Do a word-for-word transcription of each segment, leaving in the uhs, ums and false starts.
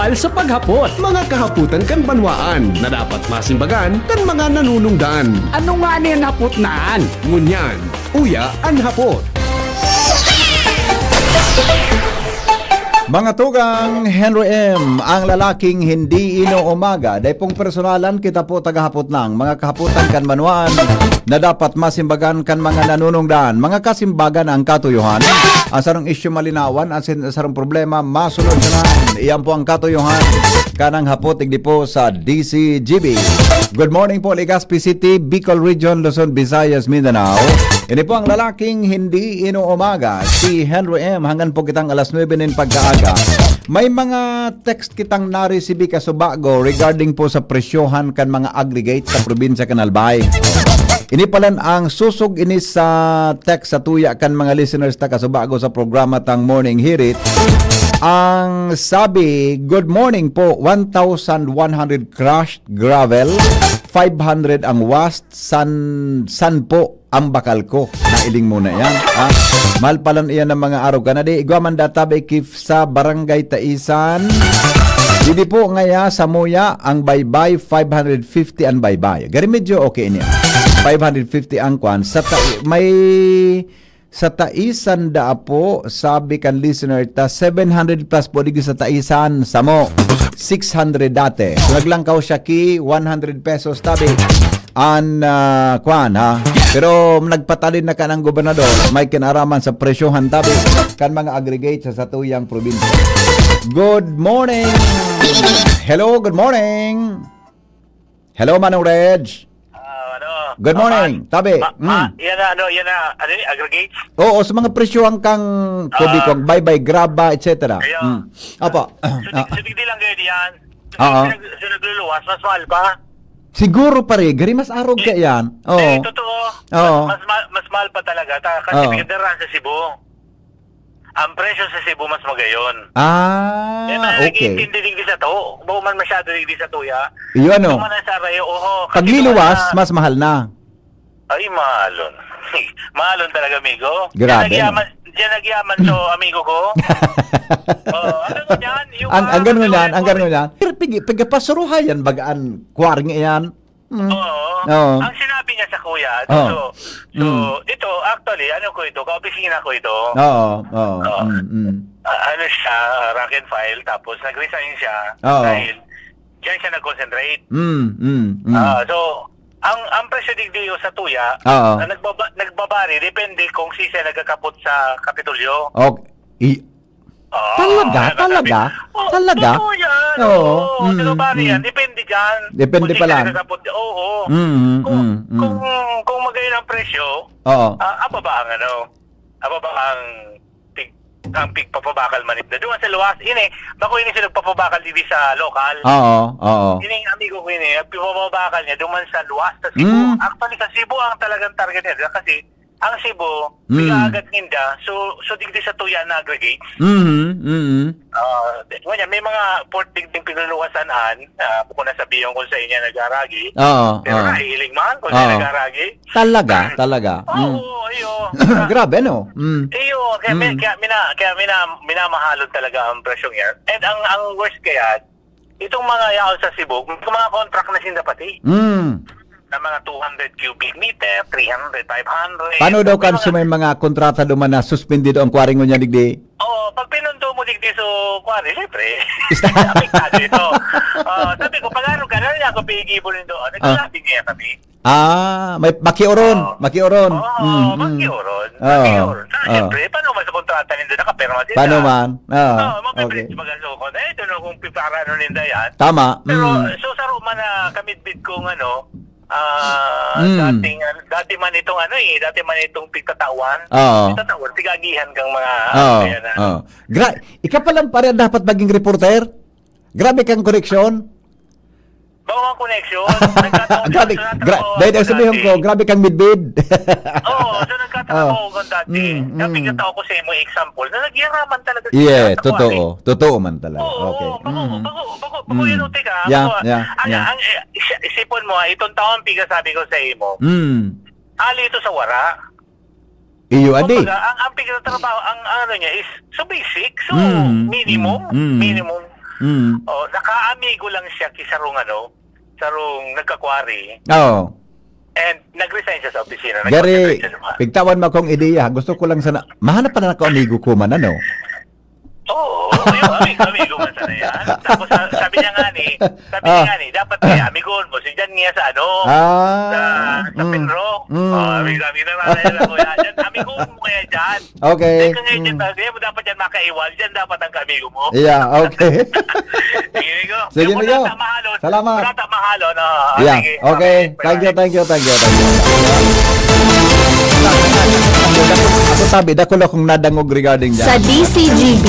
Sa paghapot, mga kahapotan kan banwaan na dapat masimbagan kan mga nanunungdan. Ano nga ni an hapot na an? Ngunyan, uya an hapot. Mga tugang, Henry M, ang lalaking hindi inuumaga. Dai pong personalan, kita po tagahapot ng mga kahapotan kan banwaan na dapat masimbagan kan mga nanunungdan. Mga kasimbagan ang katuyohan. Ang sarong isyu malinawan, ang sin-, sarong problema masolusyonan. Iyan po ang katuyohan. Kanang hapot, digdi po sa D C G B. Good morning po, Legazpi City, Bicol Region, Luzon, Visayas, Mindanao. Ini po ang lalaking hindi inuumaga, si Henry M. Hanggang po kitang alas nuebe nin pagkaaga. May mga text kitang naresibi kasubago regarding po sa presyohan kan mga aggregate sa probinsya kan Albay. Ini palan ang susog ini sa text sa tuya kan mga listeners ta kasubago sa programa tang Morning Hirit. Ang sabi, "Good morning po, one thousand one hundred crushed gravel, five hundred ang wasp, san, san po ang bakal ko?" Nailing mo na yan, ha? Mahal palan iyan ng mga arog ka na di. Igwa man data, Bekif, sa Barangay Taisan. Didi po ngaya, sa Muya, ang baybay, five hundred fifty ang baybay. Gari medyo okay niya. Five hundred fifty ang kwan. Sa ta-, may, sa Taisan da po, sabi kan listener ta, seven hundred plus po digdi sa Taisan, samo. Six hundred dati. So, naglangkaw siya ki one hundred pesos, tabi. An, ah, kwan, ha? Pero nagpatalin na ka ng gobernador, may kinaraman sa presyohan, tabi, kan mga aggregate sa satuyang probinsya. Good morning! Hello, good morning! Hello, Manong Reg! Ah, ano? Good morning, tabi. Ma-, Mm. ma-, yan na, ano, yan na, ano yun, aggregates? Oo, sa mga presyohan kang Ah. tubig, kung baybay, graba, et cetera. Kaya, Mm. Apo. So, Ah. so, digdi lang kayo diyan. So, Oo. pinag-, so, nagluluwas, mas mahal pa. Siguro, pare, gari mas arog ka yan. Oo. Eh, totoo. Oo. Mas, mas, ma-, mas mahal pa talaga. Ta-, kasi Oo. pinagdara sa Cebu. Ang presyo sa Cebu mas magayon. Ah, Kaya okay. Nagtitinda digdi sa to. Bako man masyado digdi sa tuya. Iyo, ano? Ito man ang sa Arayo, oho. Kasi Pagliliwas, doon na mas mahal na. Ay, mahalon. Mahalon talaga, amigo. Grabe, Diyan nagyaman, no? Diyan nagyaman to, amigo ko. Oo, hanggang ngunyan, yung Ang, mga hanggang ngunyan, katulad hanggang ko. ngunyan. Pero pigi-, pigapasuruhayan, bagaan, kwareng iyan. Mm. Oo. Oo. Ang sinabi niya sa kuya, Oo. so, so, Mm. ito, actually, ano ko ito, kaopisina ko ito. Oo, oo. Oo. Mm, mm. Ah, ano siya, rank and file, tapos nag-resign siya Oo. dahil diyan siya nag-concentrate. Mm, mm, mm. Ah, so, ang, ang presyo digdi sa tuya, Oo. na nagbaba-, nagbabari, depende kung si siya nagkakapot sa Kapitolyo. Ok. I-, Oo, Talaga? ayan ang sabi. Talaga? Oo, Talaga? totoo yan. Oo. Oo, Mm, nagbabari yan. mm. Depende dyan. Depende Kung pa sino lang. nagkakapot, oo. Mm, Kung, mm, mm. kung, kung magayon ang presyo, Oo. ah, ababa ang ano, ababa ang pig-, ang pigpapabakal man ito. Doon sa luwas, ini, bako ini sila nagpapabakal dito sa lokal. Oo, oo. Ini ang amigo ko ini, ang pigpapabakal niya, doon man sa luwas, sa Cebu. Mm. Actually, sa Cebu ang talagang target nila kasi ang Cebu, Mm. pinaagat ninda, so, so digdi sa tuya na aggregates. Mhm, mhm. Ah, di-, ngunyan, may mga port digding pinuluwasan-an, ah, bako na sabihin ko sa inyo nag-aragi. Oo, Pero oo. nahihiling man kung Oo. sino nag-aragi. Talaga, talaga. Oo, Mm. iyo. Grabe, no? Mm. Iyo, kaya may, Mm. kaya mina-, kaya mina-, minamahalon talaga ang presyong yan. And ang, ang worst kaya, itong mga yaon sa Cebu, may mga contract na sinda pati. Mm. Na mga two hundred cubic meter, three hundred, five hundred. Paano daw May kan mga sa may mga kontrata duman na suspendido ang kwaring ngunyan digdi? Oo, pag pinundo mo digdi so, kuwari, siyempre, Ista- apektado ito. Oo, sabi ko, "Pag-aro ka, ano niya ako pigibo nindo?" Ah. Nagsasabi niya kami. Ah, may makiuron, Oo. makiuron. Oo, Mm, mm. makiuron. Oo, Makiuron. Ah, oo. siyempre, paano man sa kontrata nindo nakapirma din Paano na? man? Oo, Oo, mapiprint okay. baga sa kontrata. Eh, ito na kung piparano ninda yan. Tama. Pero, Mm. so, saro man na kamidbid kong ano, ah, Mm. dating, ano, dati man itong ano eh, dati man itong pigtatawan. Oo. Pigtatawan, pig-agihan kang mga, Oo, kaya na. oo. Gra-, ika pa lang pare dapat maging reporter? Grabe kang koneksyon. Bako ang connection. Nagkataon Grabe, sa gra-, trabaho dahil ako ang sabihin dati. ko, grabe kang midbid. Oo, so nagkataon Oo. ako kung dati. Mm, mm. Napigyan ako sa imo example na nagyaraman talaga siya Yeah, sa totoo. kuwari. Totoo man talaga. Oo, Okay. bako, Mm. bako, bako, bako Mm. yun, Utik, ah. Yeah, Bako, yeah, ang, yeah. ang, eh, is-, isipon mo, ah, itong taong piga sabi ko sa imo, Mm. ali ito sa wara. Iyo, adi. Kumbaga, ang, ang pigtatrabaho, ang, ang ano niya is, so basic, so Mm, minimum, mm, mm. minimum. Mm. Oh, nakaamigo lang siya ki sarong ano, sarong nagkakwari. Oo. And nag-resign siya sa opisina, Gary, nagpakita siya sa mga pigtawan mo akong ideya. Gusto ko lang sana, mahanap pa na ako amigo ko man, ano? Oo, oo, yung amigo, amigo man sana yan. Tapos sa- sabi niya nga ni, sabi niya Ah. nga ni, dapat kaya amigoon mo si Jan niya sa ano, Ah, sa, sa mm, Pedro. Mm. Oh, amigo, amigo na, amigo mo kaya dyan. Okay. Kaya kaya dyan, Mm. kaya mo dapat yan makaiwal. Dyan dapat ang kamigo mo. Yeah, okay. Sige, amigo. Sige, Yung amigo. Wala ta mahalon. Salamat. Wala ta mahalon. Oh, Yeah, sige. Okay. Okay. Thank you, Bye-bye. Thank you, thank you, thank you. Ako sabi, dakul akong nadangog regarding dyan. Sa D C G B,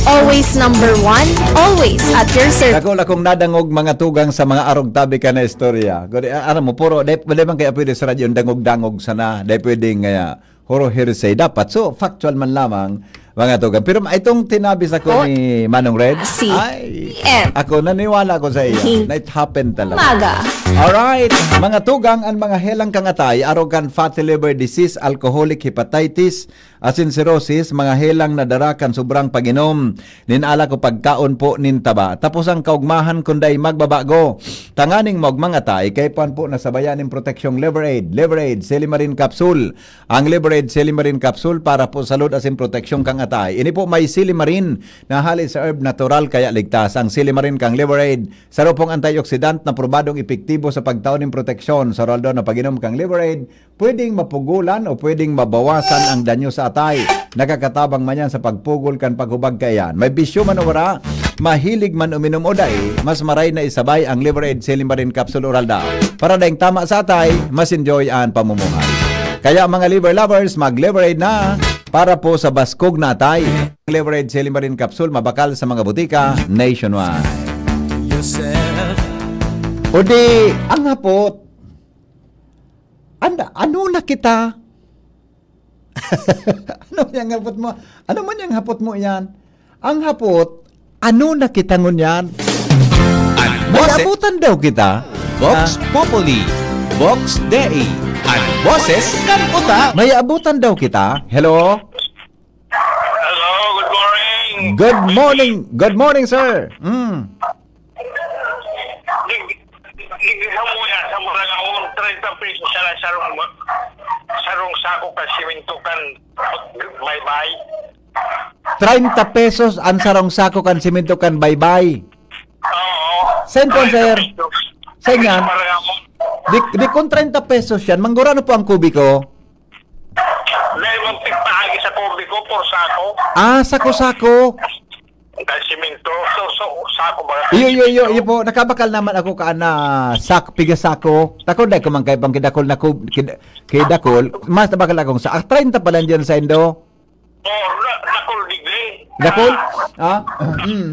always number one, always at your service. Dakul akong nadangog mga tugang sa mga arog tabi ka na istorya. Guri, ah, alam mo, puro, dahil, dahil man kaya pwede sa radyo, dangog-dangog sana. Dahil pwedeng, ah, horo hearsay dapat. So, factual man lamang, mga tugang. Pero itong tinabi sa ko Oh. ni Manong Red, Si ay, M. ako, naniwala ko sa iyo Hin- na it happened talaga. Maga. Alright, mga tugang, ang mga helang kangatay, arog kan fatty liver disease, alcoholic hepatitis, asin cirrhosis, mga helang na dara kan sobrang pag-inom nin alak o pagkaon po nin taba. Tapos ang kaugmahan kunday magbabago. Tanganing maugmang atay, kaipuhan po na sabayan nin proteksyong Liver Aid. Liver Aid, Silimarin Capsule. Ang Liver Aid Silimarin Capsule para po sa lod asin proteksyon kang atay. Ini po may silimarin na hali sa herb natural kaya ligtas. Ang silimarin kang Liver Aid, saro pong antioxidant na probadong epektibo sa pagtao nin proteksyon. Sa oral daw na pag-inom kang Liver Aid, pwedeng mapugulan o pwedeng mabawasan ang danyo sa atay. Nakakatabang man yan sa pagpugol kan paghubag kaiyan. May bisyo man o wala, mahilig man uminom o dai, mas maray na isabay ang Liver Aid Silimarin Capsule Oral daw. Para daing tama sa atay, mas enjoy an pamumuhay. Kaya mga liver lovers, mag-Liver Aid na para po sa baskog na atay. Liver Aid Silimarin Capsule mabakal sa mga butika nationwide. O di, ang hapot, an-, ano na kita? Ano yang hapot mo? Ano man yang hapot mo yan? Ang hapot, ano na kita ngunyan? An May boses abutan daw kita. Vox Ah. Populi, Vox Dei, an boses kan uta. May abutan daw kita. Hello? Hello, good morning. Good morning. Good morning, sir. Mm. Di, di, di, sa muna, sa muna nga, ang treinta pesos siya lang sarong, sarong sako ka simento kan baybay. Treinta pesos ang sarong sako kan simento kan baybay. Oo. Saan po, Treinta sir? pesos. Saan yan? Sa muna nga, Di, di kung treinta pesos yan, manggurano po ang kubiko? Dahil magpigpaagi sa kubiko, por sako. Ah, sako-sako. Dahil simento. So, so, sako ba? Iyo, iyo, iyo, iyo po. Nakabakal naman ako ka na sak, piga sako. Takod dahil ko man kay pang kidakol na kub-, kid-, kidakol. Mas nabakal akong sa, ah, treinta pa lang dyan sa Indo. Oh, na, dakol digdi. Dakol? Ah. Ah? Mm.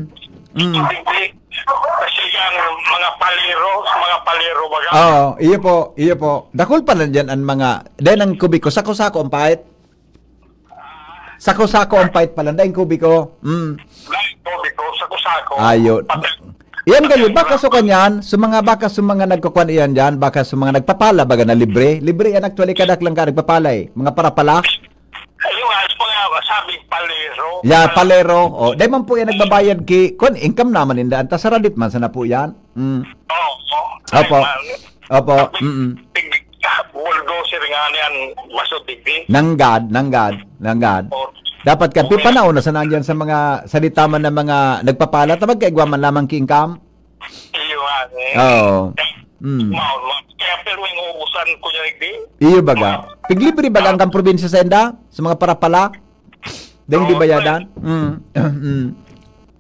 Mm. Digdi. Kasi ang mga palero, mga palero baga. Oo, iyo po, iyo po. Dakol pa lang dyan ang mga, then ang kubiko, sako-sako ang pait. Sako-sako ang pait pala, dahil kubiko. Mm. Dahil kubiko, sako-sako. Ayo. Pati Yan kayo, baka so kanyan, sa mga, baka sa mga nagkukuan iyan dyan, baka sa mga nagpapala, baga na libre. Libre yan actually, kadak lang ka nagpapala eh. Mga parapala. Ayun nga, sa mga sabing palero. Ya, palero. O, dahil man po yan nagbabayad ki, kun income naman inda, anta saradit man sana po yan. Mm. Oo, oo. Opo. Ay, man. Opo, Sabi, mm. tig-, bulldozer nga niyan, maso digdi. Nanggad, nanggad, nanggad. O, Dapat ka, okay. Pipanaw na sana dyan sa mga salita man ng mga nagpapala, ta magkaigwa man lamang ki income. Iyo nga, eh. Oo. Mm. Mao, mao. Kaya pero yung ubusan ko niya, digdi. Iyo baga. Mga Piglibre baga ang kang probinsya sa enda? Sa mga parapala? Dahil di Oo, bayadan? Mm. Mm.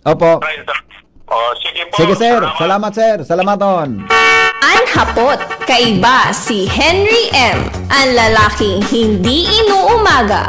Opo. Right. Oh, sige po. Sige, sir. Salamat. Salamat, sir. Salamaton. An hapot, kaiba si Henry M, an lalaking hindi inuumaga.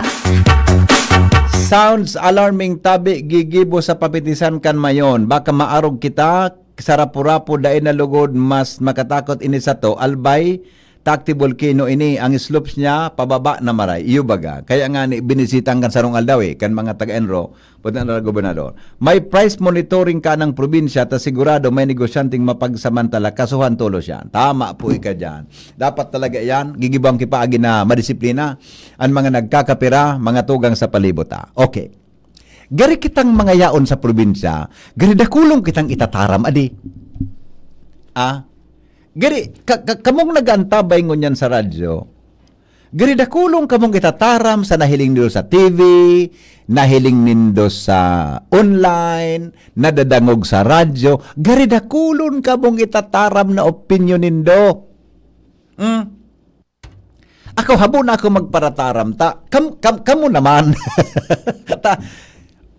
Sounds alarming tabi gigibo sa papitisan kan mayon. Baka maarog kita, sa rapo-rapo, dai na lugod, mas makatakot ini sato, albay, Takti volcano ini, ang slopes niya pababa na maray. Iyo baga. Kaya nga ni binisita ang kan sarong aldaw eh, kan mga taga-Enro, pati ang gobernador. May price monitoring ka ng probinsya ta sigurado may negosyanteng mapagsamantala, kasuhan tolos yan. Tama po ika dyan. Dapat talaga yan, gigibang kipaagi na madisiplina ang mga nagkakapira, mga tugang sa palibot, ah. Okay. Gari kitang mga yaon sa probinsya, gari dakulon kitang itataram, adi. Ah? Gari, ka, ka, kamong nag-aantabay ngunyan sa radyo, gari dakulon kamong itataram sa nahiling nindo sa T V, nahiling nindo sa online, nadadangog sa radyo, gari dakulon kamong itataram na opinyon nindo. Hmm? Ako, habo na ako magparataram ta. Kam, kam, kamo naman. Ta,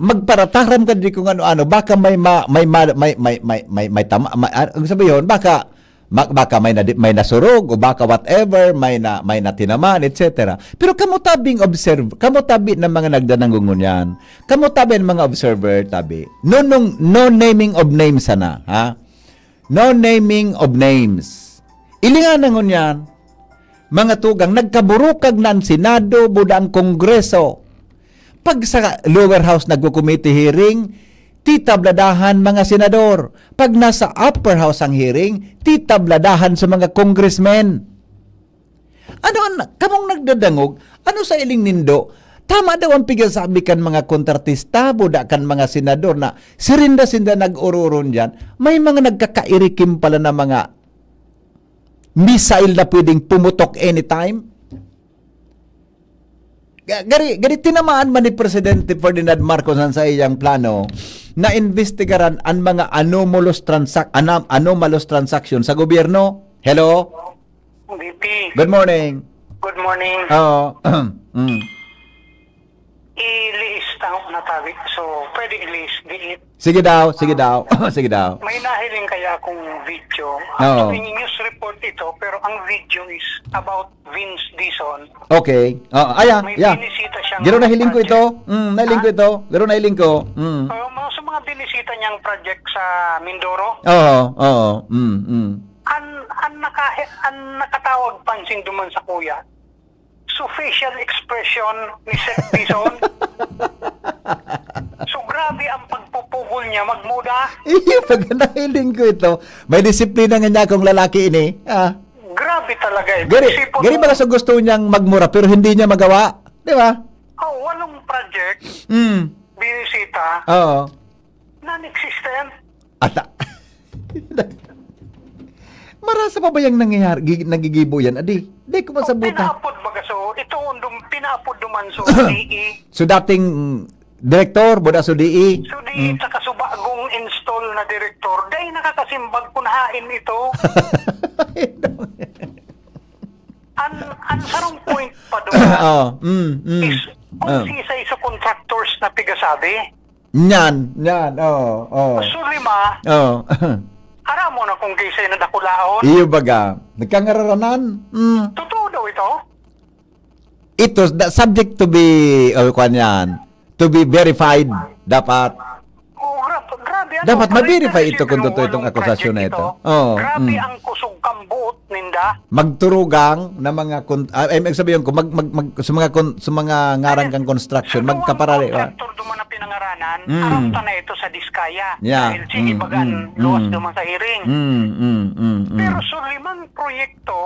magparataram ka di kung ano-ano. Baka may ma, may ma, may, may, may, may, may tama, may, ah, ang sabi yun, baka, ma, baka may, nadi, may nasurog o baka whatever, may na, may natinaman, et cetera. Pero kamo tabing observe, kamo tabi ng mga nagdanangungon yan. Kamo tabi ng mga observer, tabi. No, nung, no naming of names sana, ha? No naming of names. Ilingan na ngunyan, mga tugang, nagkaburukag na ang Senado, buda ang Kongreso. Pag sa lower house nagko-committee hearing, titabladahan mga senador. Pag nasa upper house ang hearing, titabladahan sa mga congressmen. Ano an, kamong nagdadangog? Ano sa iling nindo? Tama daw ang pigasabi kan mga kontratista, buda kan mga senador na sirinda-sinda nag-ororon diyan. May mga nagkakairikim pala na mga missile na pwedeng pumutok anytime. Ga, gari, gari tinamaan man ni Presidente Ferdinand Marcos ang sa iyang plano na imbestigaran ang mga anomalous transac-, anam-, anomalous transaction sa gobyerno. Hello? V P. Good morning. Good morning. Oo. Mm. Ilihis tao na tabi. So, pwede ilihis, di it. Sige daw, sige daw. Sige daw. May nahiling kaya akong video. Oo. Actually, news report ito, pero ang video is about Vince Dizon. Okay. Oo, ayan, May yeah. binisita siyang Garo nahiling ko project. ito. Mm, nahiling ko Ah? ito. Garo nahiling ko. Mm. So, mga, sa mga binisita niyang project sa Mindoro, Oo, oo. Mm, mm. an, an, naka, an nakatawag pansin duman sa kuya, so facial expression ni Sec Dizon. So grabe ang pagpupugol niya, magmuda. Iyo, pag nahiling ko ito, may disiplina nga niya akong lalaki ini. Ah. Grabe talaga eh. Gari, Isipon gari mo, pala sa gusto niyang magmura pero hindi niya magawa. Di ba? Oh, walong project, Mm. binisita, Oo. non-existent. Ata. Marasa pa ba yang nangyayari, gi-, nagigibo yan? Adi, di ko O, masabutan. Pinaapod baga, so, ito, undong pinaapod duman, so, D E. So, dating direktor, buda so D E. So, D E, Mm. saka so bagong install na direktor, dahil nakakasimbag kung hain ito. An, an sarong point pa duman Oh, mm, mm. is kung Oh. sisay sa contractors na pigasabi. Nyan, nyan, oo, oo. So, lima, Oo. Aram mo na kung kisay na dakulaon. Iyo baga. Nagkangararanan. Mm. Totoo daw ito? Ito, da-, subject to be, oh, kwan yan, to be verified, dapat. Oh, gra-, grabe, ano, Dapat ma-verify ito kung totoo itong akusasyon na ito. Oo, Grabe mm. ang kusog kambuot ninda. Magturugang na mga kon-, ah, eh, sabihin ko, mag, mag, mag, sa mga kon-, sa mga ngaran kang construction, Sa duwang magkaparali, ah. contractor duman na pinangaranan, Mm. aram ta na ito sa Diskaya. Yeah. Dahil sige, Mm, bagan, mm, luwas mm. duman sa hearing. Mm, mm, mm, mm. Pero sa limang proyekto,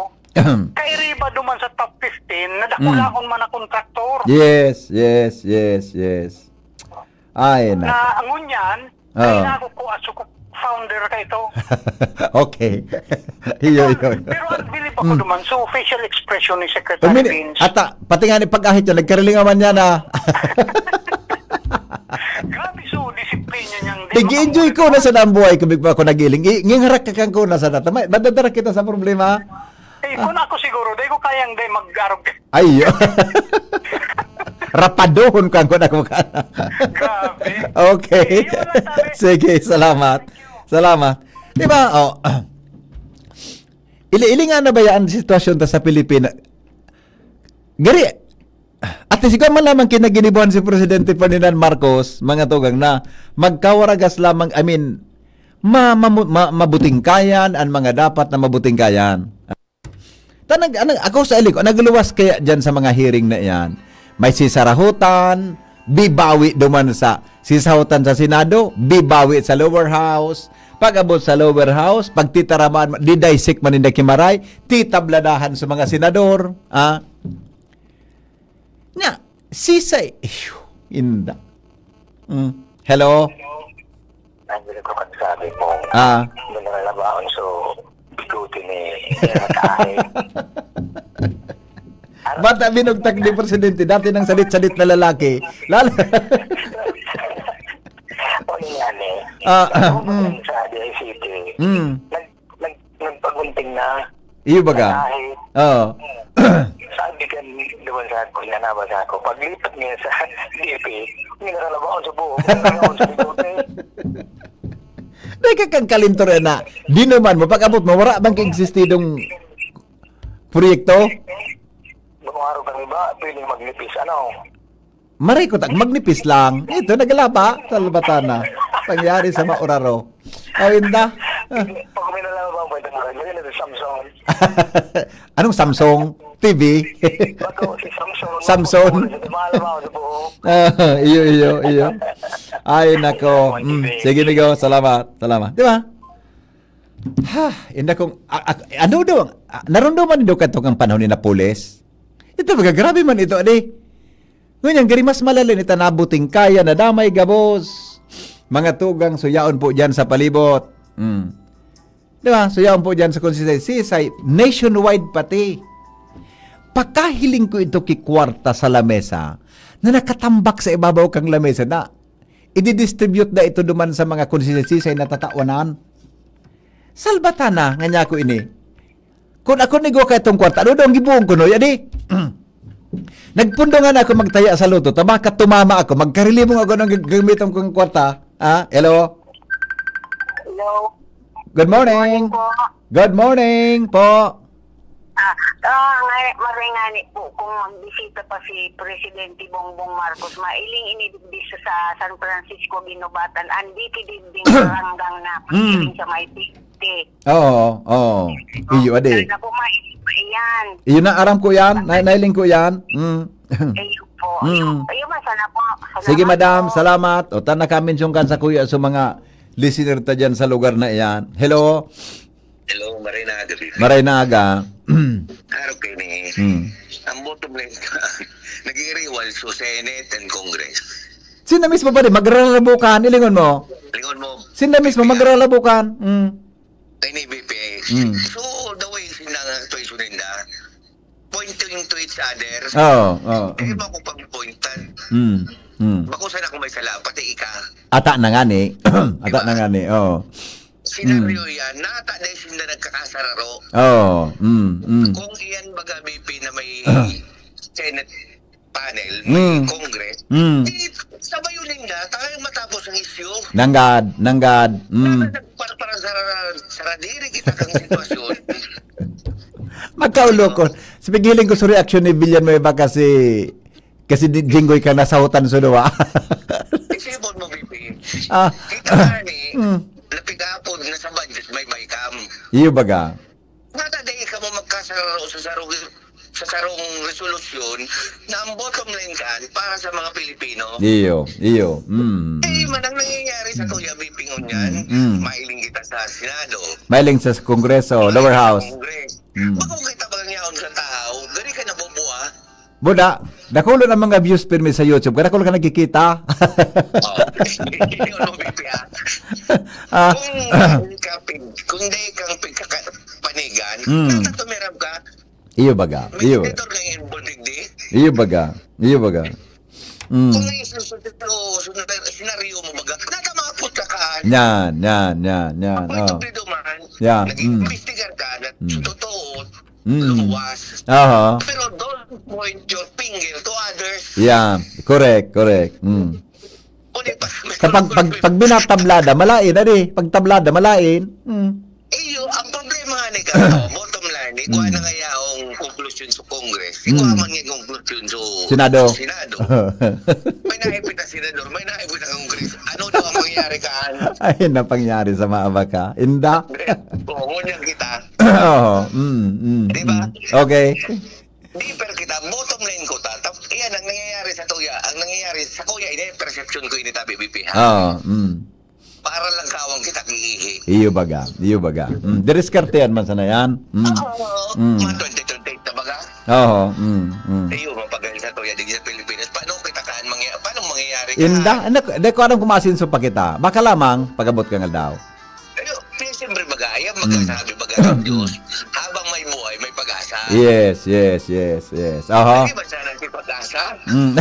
kairiba duman sa top fifteen, na dakulaon Mm. man na kontraktor. Yes, yes, yes, yes. Ay, nako. Na ngunyan, Oo. Ay, nako, ko, aso ko, founder ka ito. Okay. Iyo, iyo, iyo. Pero ang bilib ako Mm. duman, so facial expression ni Secretary Umini-, Vince. ata, pati nga ni pag-ahit yan, nagkarilingaman niya na. Grabe, so disiplina niyang di Tigi-enjoy ko na sa dang buhay, kubig pa ako nagiling. I-, ngingharak ka kang kuna sa data. May, madadara kita sa problema. Eh, kung ako siguro, dahil ko kayang dahil mag-arog. Ay, yo. Rapadohon ko ang kuna ko ka. Grabe. Okay. Eh, yun lang, sabi. Sige, salamat. Thank you. Salamat. Di ba? Oh. Ili-ili nga na ba yan ang sitwasyon ta sa Pilipinas? Gari, at siguro man lamang kinaginibuhan si Presidente Ferdinand Marcos, mga tugang, na magkawaragas lamang, I mean, ma-, mamu-, ma-, mabutingkayan ang mga dapat na mabutingkayan. Ta nag-, ano, ako sa iling ko, nagluwas kaya dyan sa mga hearing na iyan. May sisarahutan, bibawi duman sa sisahutan sa Senado, bibawi sa lower house. Pag-abot sa lower house, pagtitaramaan, di-dissect man ninda kimaray, titabladahan sa mga senador. Ah? Nya, sisay, iyo, inda. Mm. Hello? Ang gusto ko pagsabi mo, Ah. May nalalabaon so bigote ni General Tahe. Bata binugtak ni Presidente, dati nang sadit-sadit na lalaki. Lalo. O ni Ane, Ah, ah, ako mm. Sa D I C T, Mm. nag, nag, nagpagunting na. Iyo baga? Tahe. Oo. Sabi kan duman sa ako, nanaba sa ako, paglipat niya sa D P, may nalalabaon sa buhok, may nalalabaon sa bigote. Dahil ka kang kalintor na, di naman mo, pag-abot mo, wala bang kaeksistidong proyekto? Nung araw kami ba, pwedeng magnipis, ano? Maray ko, tag magnipis lang. Ito, nagalaba. Salbatana. Pangyari sa mauraro. Awin da. Pag may nalalabaon pa, ito na rin, sa Samsung. Anong Samsung? T V? Bago si Samsung. Samsung. Mahal ba sa buhok? Ah, iyo, iyo, iyo. Ay, nako. Mm, sige, migo. Salamat. Salamat. Di ba? Ha, inda kong, a- a- ano daw, a- narunduman daw kato kang panahon ni Napoles? Ito, baga, grabe man ito, adi. Ngunyan, gari mas malalim ito, nabuting kaya, nadamay gabos. Mga tugang, suyaon po dyan sa palibot. Mm. Di ba? Suyaon po dyan sa Constituency, sa nationwide pati. Pakahiling ko ito ki kwarta sa lamesa na nakatambak sa ibabaw kang lamesa na ididistribute na ito duman sa mga constituency sa natatawanan. Salbatana, nga niya ko ini. Kung ako nigo ka itong kwarta, ano daw ang gibuong ko, no? Yadi, nagpundo nga na ako magtaya sa loto. Tabaka tumama ako. Magkarilimong ako ng gag- gamiton kong kwarta. Ah, hello? Hello. Good morning. Po. Good morning po. Ah, ah, ngay- maray nga ni po kung magbisita pa si Presidente Bongbong Marcos, mailing ini digdi sa San Francisco, Ginobatan, anditi digdi ranggang na Mm. iling sa may Pigte. Oo, oo. Iyo, adi. Sana po mailing pa iyan. Iyo na, aram ko yan. Na, nailing ko yan. Mm. Ayun po. Mm. Ayun, ma, sana po. Salamat Sige, madam. po. Salamat. O, ta naka-mention kan sa kuya sa mga listener ta dyan sa lugar na iyan. Hello? Hello, maray na aga, Bibi. Maray na aga. Araw kayo ni. Hmm. Ang bottom line ka, nag-iiriwal sa Senate and Congress. Sino mismo pa rin? Magrarabukan. Ilingon mo? Lingon mo, Sino mismo? Magrarabukan. Mm. Ay, ni B P. Mm. So, the way sinda nga actuation ninda, pointing to each other. Oo, oo. Kaya ba ako pag-pointan? Mm. Mm. Bako sana kung may sala, pati ika. Ata na nga ni. Ata na nga ni. Oo. Senaryo yan, nata dahil sinda nagkakasararo. Oo. Mm. Mm. Kung iyan baga B P na may Ah. Senate panel, Mm. may Congress, Mm. di sabayon ninda, tayo matapos ang isyu. Nanggad, nanggad. Mm. Para, para sa, sa radiri kita kang sitwasyon. Magkaulo ko. Sa pigiling ko sa reaksyon ni Billion, may iba kasi, kasi di, Jinggoy ka nasahutan sa duwa. Isipon mo, B P. Ah. Kita nga ni, Mm. napigapod na sa budget, may BICAM. Iyo baga. Nata dahil ka mo magkasararo sa sarong, sa sarong resolusyon na ang bottom line kan para sa mga Pilipino. Iyo, iyo. Mm. Eh, man ang nangyayari sa Kuya B P ngunyan, Mm, mm. mailing kita sa Senado. Mailing sa Kongreso, lower house. Congress. Mm. Bako kita bang yaon sa tao, dali ka nabubuha. Buda, dakulo ang mga views pirmi sa YouTube. Kadakul ka nagkikita. Oh, hindi mo B P ah. Ah. Kung dahil ka pig, kung dahil kang pigkakapanigan, Mm. natatumiram ka, Iyo baga. may Iyo. senator nga involved di. Iyo baga. Iyo baga. Mm. Kung may susunod, susunod, senaryo mo baga, natamapot ka kaan. Yan, yan, yan, yan. Kung Oh. ito duman, Yeah, naging mm. imbestigar ka, na Mm. totoo, Mm. lumuwas. Aha. Pero don't point your finger to others. Yeah, correct, correct. Mm. O di ba? Kapag pag, pag binatablada, malain, adi. Pag tablada, malain. Mm. Iyo, ang problema nga ni Kato, bottom line, ikuha Mm. na nga yaong konklusyon sa Congress, Mm. ikuha man nga konklusyon sa Senado. Senado. May naipit na senador, may naipit na Congress. Ano daw ang mangyayari kaan? Ay, napangyari sa maabaka. Inda? Oo, ngunyan kita. Oo. Mm, mm, Di ba? mm. Okay. Di per kita, bottom line ko ta. Tap, iyan ang nangyayari sa tuya. Ang nangyayari sa kuya, ini perception ko ini tabi, B P, ha? Oo. Mm. Para lang kawang kita kiihi. Iyo baga. Iyo baga. Mm. Diriskartehan man sana yan. Mm. Oo, Mm. mga twenty twenty-eight na baga. Oo. Mm. Mm. Iyo, mapagal sa tuya, di sa Pilipinas. Paano kita kaan mangyayari? Paano mangyayari Inda, ano, di ko alam kung maasenso pa kita. Baka lamang, pag-abot kang aldaw. Pero, pero siyempre, baga, ayan, magkasabi, baga, ng Diyos, habang may buhay, may pag-asa. Yes, yes, yes, yes. Aha. Hindi ba sana si pag-asa? Mm.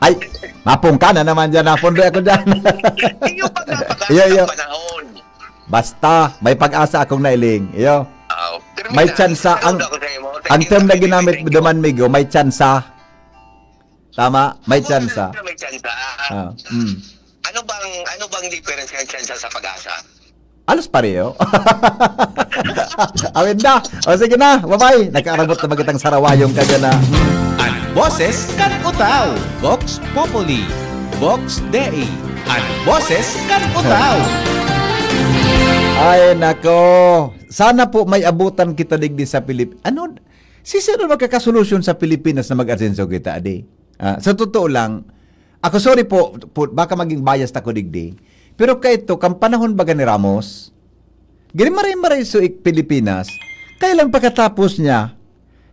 Ay, mapungka na naman dyan. Napundoy ako dyan. Hindi yung pag-asa Iyo, iyo. ng panahon. Basta, may pag-asa akong nailing. Iyo. Ah, pero May minsan, tsansa. pero Ang, ako sa'yo mo, ang thank you, term na thank you, ginamit thank you. duman, Migo, may tsansa. Tama? May Oo, tsansa. may tsansa. Ah, mm. Ano bang, ano bang difference ng tsansa sa pag-asa? Alos pareho. Awid na. O sige na. Bye-bye. Nagkaarabot na ba kitang sarawayong kagana? An boses kan Utao. Vox Populi. Vox Dei. An boses kan Utao. Ay, nako. Sana po may abutan kita digdi sa Pilip-, ano? Si sino magkakasolusyon sa Pilipinas na mag-asenso kita, adi? Ah, sa totoo lang, ako, sorry po, po, baka maging biased ako digdi. Pero kaito, kan panahon baga ni Ramos, ginimaray-maray so ik-, Pilipinas, kaya lang pagkatapos niya,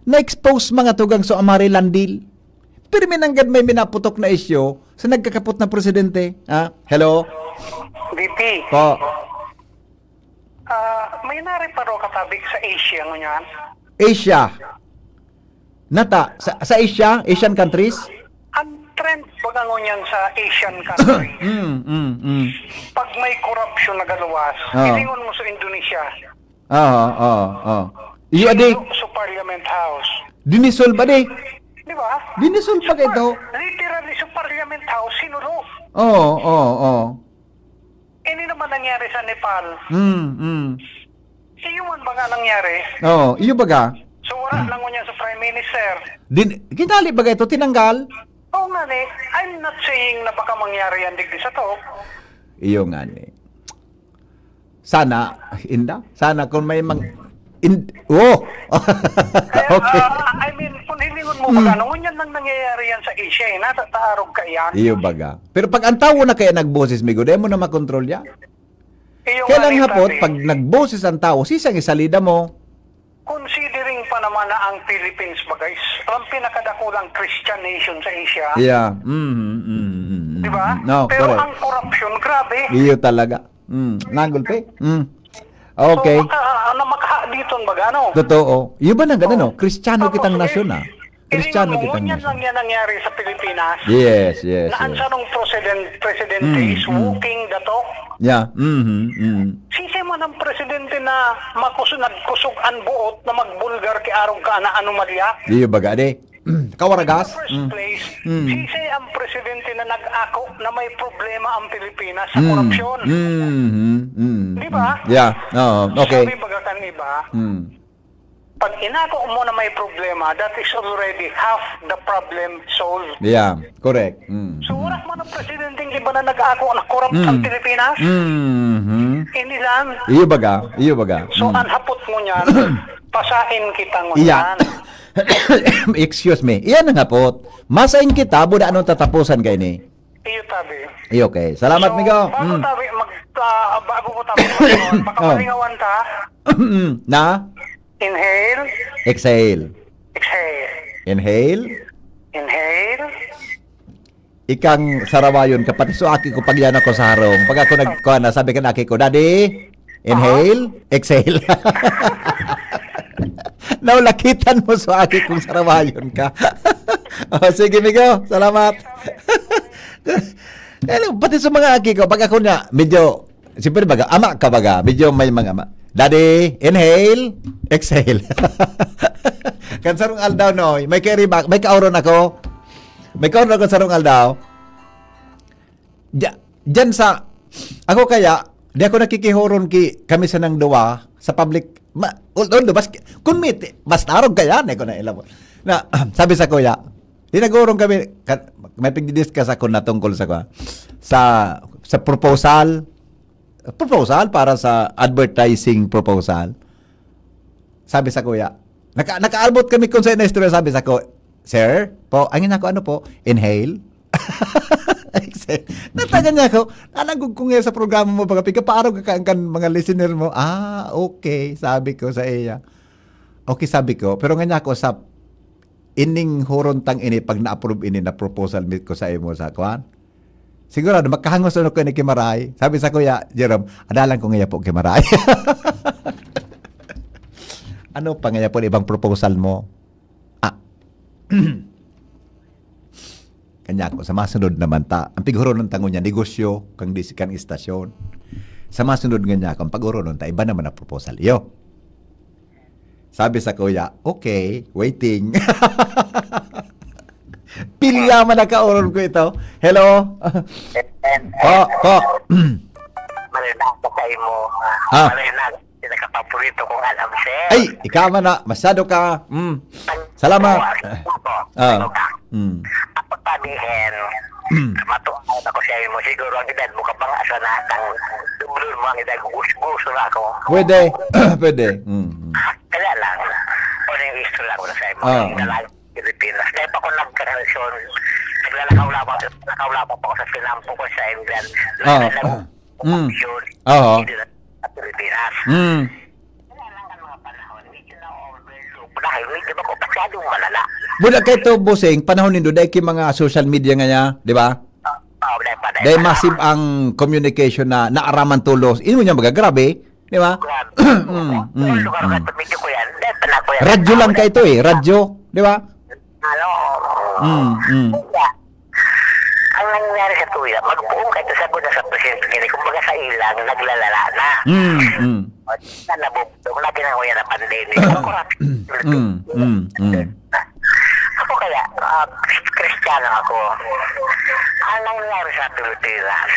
na-expose mga tugang so amari landil. Pero minanggad may minaputok na isyu sa nagkakapot na presidente. Ah, hello? V P. Po. Ah, may nareparo ka tabi sa Asia ngunyan? Asia. Nata, sa, sa Asia, Asian countries? Ang trend baga ngunyan sa Asian countries, Mm, mm, mm. pag may korupsyon na galuwas, Oo. hilingon mo sa Indonesia. Oo, oo, oo. Iyo, adi. Sa Parliament House. Dinisolve, adi. Di ba? Dinisolve pa Sa par-, ito. literally, sa Parliament House, sinulo. Oo, oo, oo. Ini naman nangyari sa Nepal. Mm, mm. Iyo man baga nangyari? Oo, iyo baga. So, wala lang ngunyan sa Prime Minister. Din, kinali baga ito, tinanggal? Oo nga ni, I'm not saying na baka mangyari yan digdi sa to. Iyo nga ni. Sana, inda? Sana kung may mang-, in-, oh! Kaya, Okay. ah, I mean, kung hilingon mo, Mm. baga, ano, ngunyan lang nangyayari yan sa Asia, eh. Nasa taarog ka yan. Iyo baga. Pero pag ang tawo na kaya nagboses, Migo, di mo na makontrol yan. Iyo Kaya nga lang ni, hapot, tabi. pag nagboses ang tawo, sisang isalida mo? Considering pa naman na ang Philippines, baga, is ang pinakadakulang Christian nation sa Asia. Yeah. Mm, mm, mm, mm, Di ba? mm. No, Pero correct. ang korupsyon, grabe. Iyo talaga. Mm, nagulpi. Mm. Okay. So, maka-, na makaha diton, baga, ano? Totoo. Iyo ba nang ganun, Oo. no? Kristiyano Tapos, kitang eh, nasyon, ah. Kristiyano Tingnan mo, kitang ngunyan nasyon. lang yan nangyari sa Pilipinas. Yes, yes, Na ang yes. sarong president, presidente Mm, is mm. walking the talk. Yeah. Mhm, mm. Sisi man ang presidente na makus-, nagkusog an buot na magbulgar ki arog ka na anomalya? Iyo baga, di? Kawaragas? In the first Mm. place, Mm. sisi ang presidente na nag-ako na may problema ang Pilipinas sa Mm. korupsyon? Mhm, mm, Di ba? mm. Yeah. Oo, okay. Sabi baga kan iba, Mm. Pag inako mo na may problema, that is already half the problem solved. Yeah, correct. Mm. So, wala man ang presidenteng iba na nag-ako na corrupt Mm. ang Pilipinas. Mhm. Ini lang. Iyo baga, iyo baga. So, Mm. ang hapot mo niyan, pasain kita Iya. ngunyan. Excuse me. Iyan ang hapot. Masain kita, buda anong tatapusan kaini? Iyo, tabi. Iyo, okay. Salamat, So, Migo. bago Mm. tabi mag-, ah, bago ko tabi mag-, Oh. makapalingawan ta. Na? Inhale. Exhale. Exhale. Inhale. Inhale. Ikang sarawayon ka, pati so aki ko, pag yan ako sa harong. Pag ako nag-, kuha na, sabi ka na aki ko, "Daddy, inhale, Aha. exhale." Naulakitan mo so aki kong sarawayon ka. Oh, sige, Migo. Salamat. Kaya lang, pati sa mga aki ko, pag ako niya, medyo Siyempre, baga, ama ka baga, medyo may mga ama. Daddy, inhale, exhale. Kan sarong aldaw, no, may kairiba, may kaoron ako. May kaoron ako sarong aldaw. Diya-, diyan sa, ako kaya, di ako nakikihoron ki, kami sa nang duwa, sa public, ma-, although, bas-, kung may ti-, basta arog kaya, di ko na ilam. Na, sabi sa kuya, di nag-orong kami, ka-, may pagdidiscuss ako na tungkol sa, sa, sa proposal, proposal para sa advertising proposal. Sabi sa kuya, naka-, nakaabot kami kung sa na istorya, sabi sa ko, "Sir, po, ang inako ano po? Inhale?" Natagan niya ako, "Nalagog ko ngayon sa programa mo, baga, pikapaarog ka kan mga listener mo." "Ah, okay," sabi ko sa iya. "Okay," sabi ko, "pero nga niya ako sa ining huron tang ini, pag na-approve ini na proposal mi ko sa imo sa kwan, Sigurado, makahangos ano ko ni Kimaray. Sabi sa Kuya Jerome, "Adalan ko ngaya po, Kimaray." Ano pa ngaya po ibang proposal mo? Ah. Kanya ako, sa masunod naman ta, ang pighuronon ta ngunyan, negosyo, kang disi kan istasyon. Sa masunod nga niya, kung paghuronon ta, iba naman ang proposal. Iyo. Sabi sa kuya, "Okay, waiting." Pilya man nakauron ko ito. Hello? Po, po. Marina ako sa imo. Ah. Marina, pinakapaborito kong alam, sir. Ay, ikaw man na. Masyado ka. Mm. Salamat. Ano ka? Ah. Ano ka? Mm. Ako sabihin, matuwa ako sa imo. Siguro ang edad mo ka pa nga sa natang dublon mo ang edad ko. Gusto, gusto na ako. Pwede. Pwede. Mm, mm. Kaya lang, ano yung istorya ko na sa imo? Ah, Yung ah. Dalaga sa Pilipinas. Dahil pa ako nagkarelasyon, naglalakaw-lakaw, naglalakaw-lakaw pa ako sa sinampo ko sa England. Ah, Naglalakaw ah. Mm. Yun. Oo. Hindi na sa Pilipinas. Mm. Kaya lang ang mga panahon, medyo na-overlook. Dahil medyo ako masyadong malala. Buda kay to, Bossing, panahon nindo, dahil kay mga social media nga niya, di ba? Oo, dahil pa, dahil Dahil pa. Massive ang communication na naaraman tulos. Ino niya magagrabe, di ba? Grabe. Mm, mm, Yung lugar na mm. Ito, medyo ko yan. Dahil pa na ko yan. Radyo lang kayo to eh, radyo, di ba? Ano? Mm, mm. Kaya, ang nangyari sa tuya, magbuong kahit sa na sa presente niya, kumbaga sa ilang, naglalala na. Mm, mm. Na nabubulong na ginawa na pandemic. Ako, Mm, mm, mm. Ako kaya, ah, Kristiyano ako. Ang nangyari sa Pilipinas,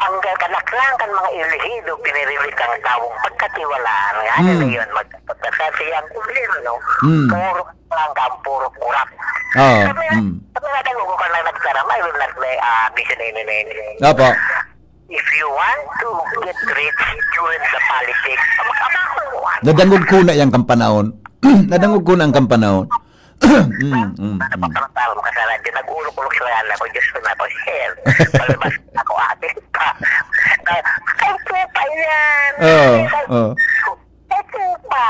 ang kanaklan kan mga elehido, pinirilit ang taong pagkatiwalaan. Nga, Mm. ano yun, mag-, kasi ang gobyerno, Mm. puro lang ang puro kurap. Oo, Kami, mm. kami nga, dalawa ko ka lang nagtaram, I will not, uh, mention any name. Opo. If you want to get rich, join the politics. Ang mga Nadangog ko na yang kampanaon. Nadangog ko na ang kampanaon. Mm, mm, mm. Nagpaparatalo ka sa radyo. Nag-ulok-ulok sa radyo. Ako, Diyos ko na ako, share. Palabas ako, ate. Ay, po pa yan. Oo, oo. Ito pa.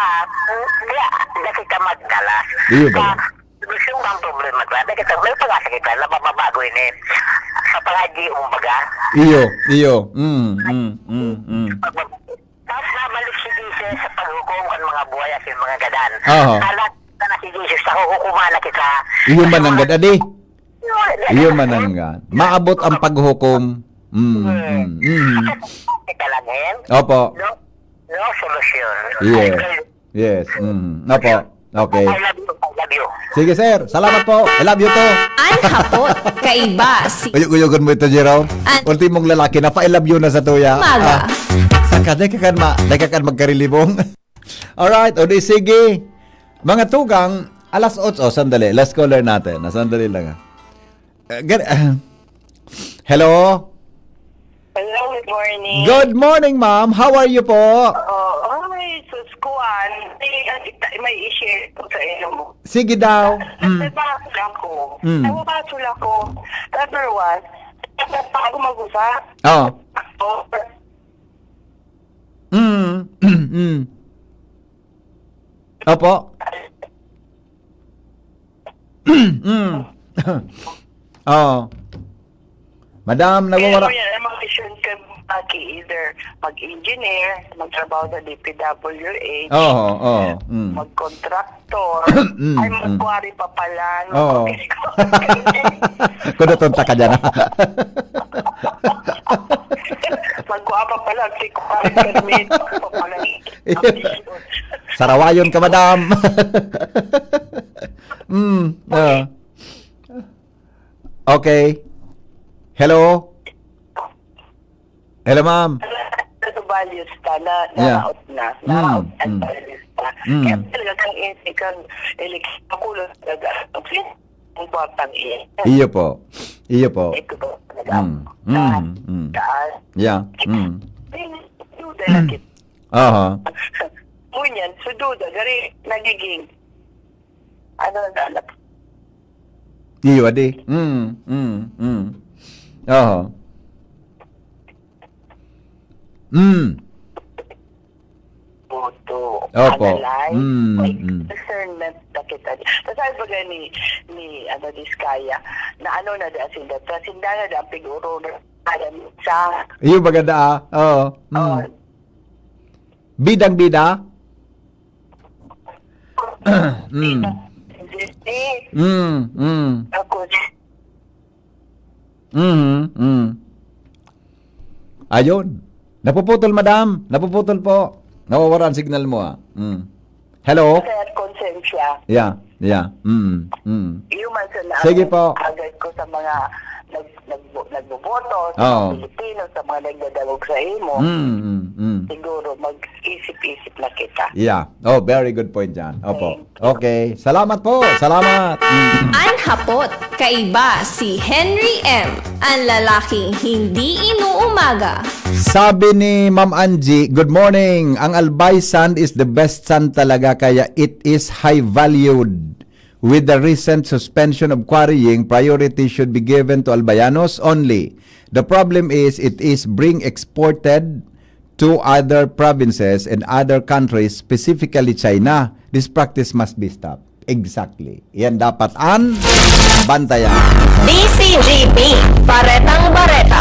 Kaya, na kita magdala. Iyo ba? Sa solusyon ang problema, grabe kita, may pag-asa kita na mababago ini. Sa pangadyi, kumbaga. Iyo, iyo. Mm, mm, mm, mm. Tapos nabalik si Jesus sa paghukom kan mga buhay asin mga gadan. Aha. Anak na si Jesus, sa hukuman na kita. Iyo man ang gad, adi. Iyo, Iyo man ang gad. Maabot ang paghukom. Mm, mm, mm. Kita lang, eh. Opo. No? No solution. Yes. Ay, Yes. Mm. Opo. Okay. I love you. I love you. Sige, sir. Salamat po. I love you too. An hapot, kaiba si Uyog-uyogon mo ito, Jerome. An- Ultimong lalaki na pa-I love you na sa tuya. Maga. Ah, saka, di ka kan ma-, di ka kan magkarilibong. Alright. O di, sige. Mga tugang, alas otso. Sandali. Last caller natin. Ah, sandali lang, ah. Uh, gan-, hello? Hello, good morning. Good morning, ma'am. How are you po? Oh, ay, sus, kuwan. May, may i-share ko sa inyo. Sige daw. Mm. Nagbabasol ako. Mm. Nagbabasol ako. Number one, nagpapako mag-usap. Oh. Ako. Mm. Mm. Opo. Mm. Oo. Madam, Kaya nawawala. Mo yan, ang mga vision ka, Aki, either mag-engineer, magtrabaho sa D P W H, Oo, oo. Mm. mag-contractor, Mm, ay, mm. mag-quarry pa pala, no? Oo. Kuduton ta ka dyan, ha? Magkuha pa pala, si quarry permit, pa pala. Sarawayon ka, madam. Mm, ah. Okay. Hello? Hello, ma'am. Sa values ka na, Yeah. naraot na. Mm, Naraot ang mm. values ka. Mm. Kaya talaga kang insik, kang ilik, ang kulo talaga. Ang sin-, ang batang iyan. Iyo po. Iyo po. Ito po talaga. Mm, mm, Taas, mm. taas. Yeah. Mm. Ay, duda na kita. Aha. Ngunyan, so duda, gari, nagiging, ano na, na, Iyo, adi. Mm, mm, mm. Aha. Mm. to Opo. analyze. Mm, May mm. discernment na kita. Tapos sabi ba ni, ni ano, Diskaya, na ano na da sinda, sinda na da ang piguro na alam sa Iyo, maganda, ah. Oo. Mm. Oh. Bidang-bida? Mm. Hindi. Mm, mm. Ako, Mm, mm. Ayun. Napuputol, madam. Napuputol po. Nawawala ang signal mo, ah. Mm. Hello? Sir, konsensya. Yeah, yeah. Mm, mm. Human sa na Sige po. Agad ko sa mga nag, nag, nagboboto, sa Oo. mga Pilipino, sa mga nagdadangog sa imo. Mm, mm, mm. Siguro mag-isip-isip na kita. Yeah. Oh, very good point yan. Opo. Okay. Salamat po. Salamat. Mm. An hapot, kaiba si Henry M, an lalaking hindi inuumaga. Sabi ni Ma'am Angie, "Good morning. Ang albay sand is the best sand talaga kaya it is high valued. With the recent suspension of quarrying, priority should be given to albayanos only. The problem is it is being exported to other provinces and other countries, specifically China. This practice must be stopped." Exactly. Yan dapat an bantayan. D C G P, Baretang Bareta.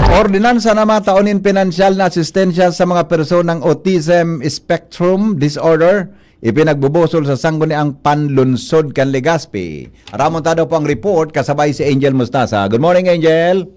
Ordinansa na matao nin pinansyal na asistensya sa mga personang autism spectrum disorder, ipinagbubusol sa Sangguniang Panlunsod kan Legazpi. Ramon Tado po ang report, kasabay si Angel Mustasa. Good morning, Angel.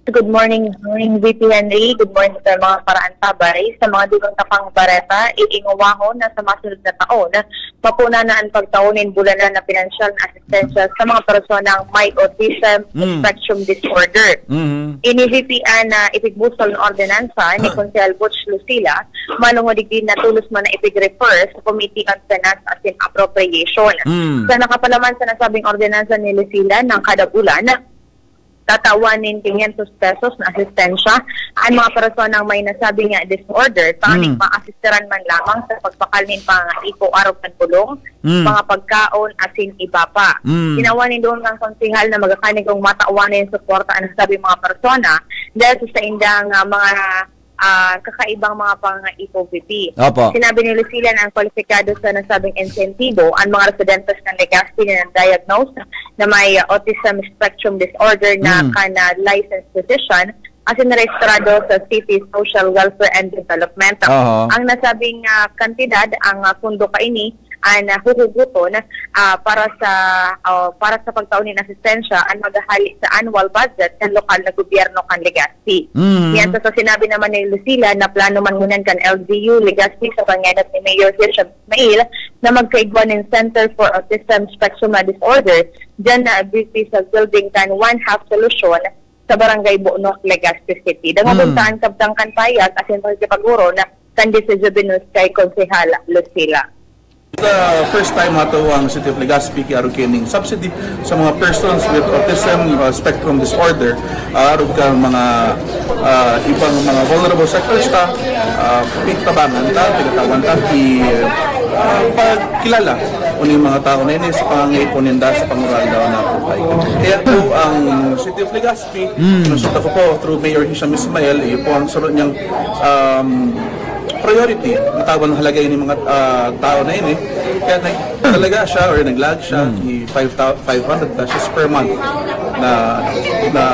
Good morning, morning, V P Henry. Good morning sa mga paraantabay. Sa mga dugang tapang bareta, iingawahon na sa masunod na taon, mapuna na ang pagtao nin bulanan na pinansyal na asistensya sa mga personang may autism Mm. spectrum disorder. Mhm. Ini V P N na ipigbusol na ordinansa ni Konsehal Butch Lucila, malungod digdi na tolos man na ipig-refer sa Committee on Finance asin Appropriation. Mm. Sa nakapalaman sa nasabing ordinansa ni Lucila, nang kada bulan, tatawan nin quinientos pesos na asistensya ang mga personang may nasabi nga disorder, tanganing Mm. maasistiran man lamang sa pagpakal nin pangangaipo arog kan bulong, Mm. mga pagkaon, asin iba pa. Mm. Tinawan nin dugang konsehal na magakanig kung matawan nin suporta ang nasabing mga persona dahil sa saindang, ah, mga, ah, kakaibang mga pangangaipo, V P. Opo. Sinabi ni Lucila na ang kwalipikado sa nasabing insentibo ang mga residentes ng Legazpi na na-diagnose na may, ah, autism spectrum disorder na Mm. kan, ah, licensed physician asin rehistrado sa City Social Welfare and Development. Oho. Ang nasabing, ah, kantidad, ang, ah, pundo kaini, ang, ah, huhuguton, ah, para sa, ah, para sa pagtao nin asistensya ang maghahali sa annual budget sa lokal na gobyerno kan Legazpi. Mm. Yan sa, sa sinabi naman ni Lucila na plano man ngunyan kan L G U Legazpi sa pangenot ni Mayor Hisham Ismail na magkaigwa nin Center for Autism Spectrum Disorder dyan na busy sa building kan One Health Solution sa Barangay Bonoc, Legazpi City. Dangogon Hmm. ta an kabtang kan pahayag asin pakikipag-oron kan D C G Binus kay Konsehal Lucila. The first time ato ang City of Legazpi ki arog kining subsidy sa mga persons with autism uh, spectrum disorder, uh, arog ka mga uh, ibang mga vulnerable sectors ta, uh, pigtabangan ta, pigtabangan ta ki uh, pagkilala uning mga tao na ini sa pangangaipo ninda sa panguraldaw na buhay. Kaya po ang City of Legazpi, mm. Konsulta ko po through Mayor Hisham Ismail, iyo po ang sunod niyang um, priority, matawan ang halaga ini mga ah, tao na ini. Kaya nag, talaga siya or nag-lag siya, i five thou-, five hundred pesos per month na na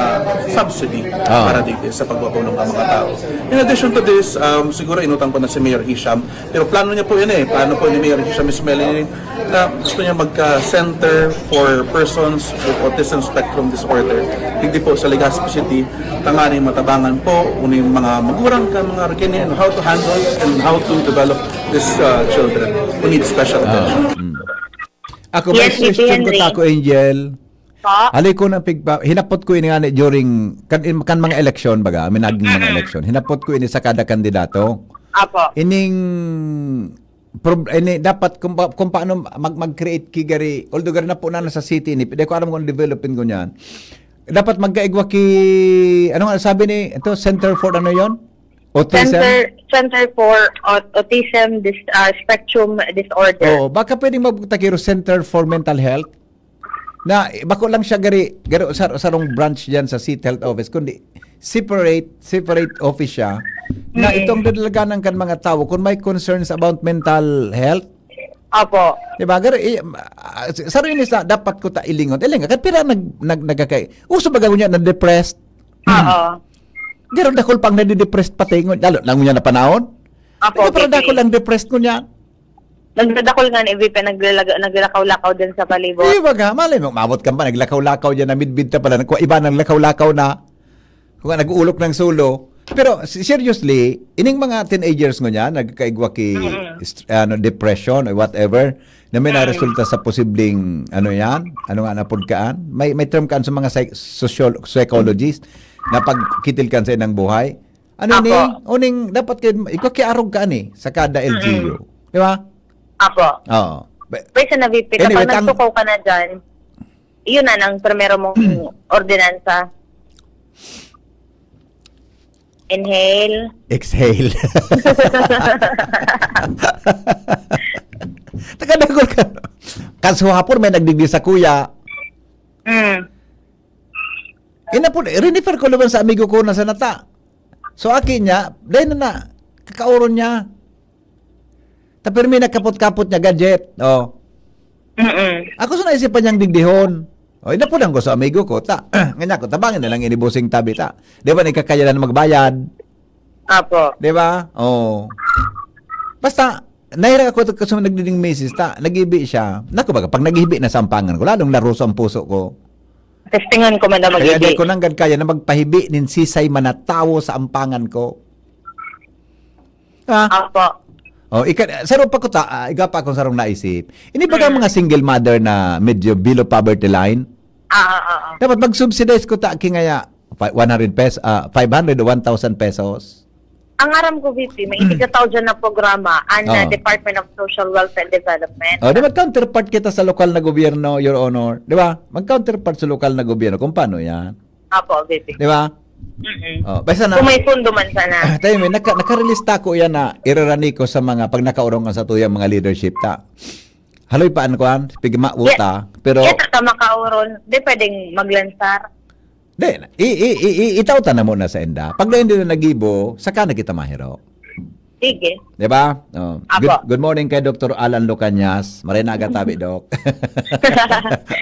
subsidy Ah. para dito sa pagpapulong ng mga tao. In addition to this, um, siguro inutang ko na si Mayor Hisham, pero plano niya po yun eh. Plano po ni Mayor Hisham Ismail yun eh, na gusto niya magka-center for persons with autism spectrum disorder. Hindi po sa Legazpi City, tanganing matabangan po uning mga magurang kan mga rikini and how to handle and how to develop these uh, children who need special attention. Mm. Ako, may Yes, V P suggestion ko Henry. Tako, Angel. Po? Hali ko ng pigpa, hinapot ko ini nga ni during kan, in- kan mga eleksyon, baga, I mean, naging mga eleksyon. Hinapot ko ini sa kada kandidato. Apo. Ining prob- ini dapat kung, pa- kung paano mag mag-create ki gari, although gari na po na sa city ni, di ko alam kung developing ko niyan. Dapat magkaigwa ki, ano nga sabi ni, ito, Center for ano yon? Autism? Center Center for Aut- Autism dis, ah, Spectrum Disorder. Oh, baka pwedeng magtakiro Center for Mental Health. Na eh, bako lang siya gari, gari sa sarong branch diyan sa City Health Office, kundi separate, separate office siya. na Mm. itong dadalaganan kan mga tawo kung may concerns about mental health. Opo. Di ba? Garo, i-, ah, sa, sa rinis na dapat ko ta ilingon. Ilingon, kan pira nag-, nag-, nagkakay-, uso ba gawin niya na depressed? Oo. Garo, dakul pang nadidepressed pati ngon, lalo na ngunyan na panahon. Opo, Di ba, parang P P. dakul ang depressed ngunyan? Nagdadakul nga ni V P, naglalaga-, naglakaw-lakaw din sa palibot. Di ba nga? Malay mo, maabot ka pa, naglakaw-lakaw dyan, namidbid ta pala, nagkuha iba ng lakaw-lakaw na, kung nga, nag-uulok ng solo. Pero, si-, seriously, ining mga teenagers ngunyan, nagkakaigwa ki, Mm. st-, ano, depression or whatever, na may Mm. naresulta sa posibleng, ano yan? Ano nga na pod kaan? May, may term kaan sa mga psych-, social, psychologist na pagkitil kan sa inang buhay. Ano Apo. ni? Uning dapat kay, ikaw kiarog ka ni sa kada Mm. L G U. Di ba? Apo. Oo. Ba- Pwede na, V P, Anyway, kapag tang- nagtukaw ka na dyan, yun na, ang primero mong ordinansa. Inhale. Exhale. Nakadagol ka. Kaso hapon may nagdigdi sa kuya. Mm. Ina po, rinifer ko naman sa amigo ko na sa nata. So, aki niya, dahil na na, kakauron niya. Ta pirmi na kapot-kapot niya, gadget. Oh. Mm-mm. Ako sa naisipan niyang digdihon. Oh, inapunan ko sa amigo ko, ta. Nga niya ko, tabangin na lang ini, bossing, tabi, ta. Di ba, nagkakayanan magbayad? Apo. Di ba? Oh. Basta, nahirap ako kasi nagdiding misis, ta, nag-ibi siya. Naku, baga, pag nag-ibi na sa ampangan ko, lalong laruso ang puso ko. Testingon ko man na Kaya mag-ibi. Di ko nanggad kaya na magpahibi nin sisay man na tawo sa ampangan ko. Ah. Apo. Oh, ika-, saro pa ko ta, ah, iga pa akong sarong naisip. Ini baga Mm. mga single mother na medyo below poverty line? Ah, ah, ah, ah. Dapat mag-subsidize ko ta, kingaya, fi-, one hundred pes-, ah, five hundred o one thousand pesos. Ang aram ko, V P, may Mm. itiga tao dyan na programa, ang, Oh. ah, Department of Social Welfare and Development. Oh, di mag-counterpart kita sa lokal na gobyerno, Your Honor. Di ba? Mag-counterpart sa lokal na gobyerno kung paano yan. Apo, V P. Di ba? Mm-mm. Oh, basta na. Kung may pundo man sana. Ah, tayo, may naka-, nakarelista ko yan na irarani ko sa mga pag nakaurong sa tuyang mga leadership ta. Haloy pa an kwan, pigma Ye-, uta, pero ye, ta ka makauron, di pwedeng maglansar. Di, i-, i-, i-, i-, itao ta na muna sa enda. Pag na hindi na nagibo, saka na kita mahiro. Sige. Di ba? Oh. Apo. Good, good morning kay Doktor Alan Lucanyas. Maray na agad tabi, Doc.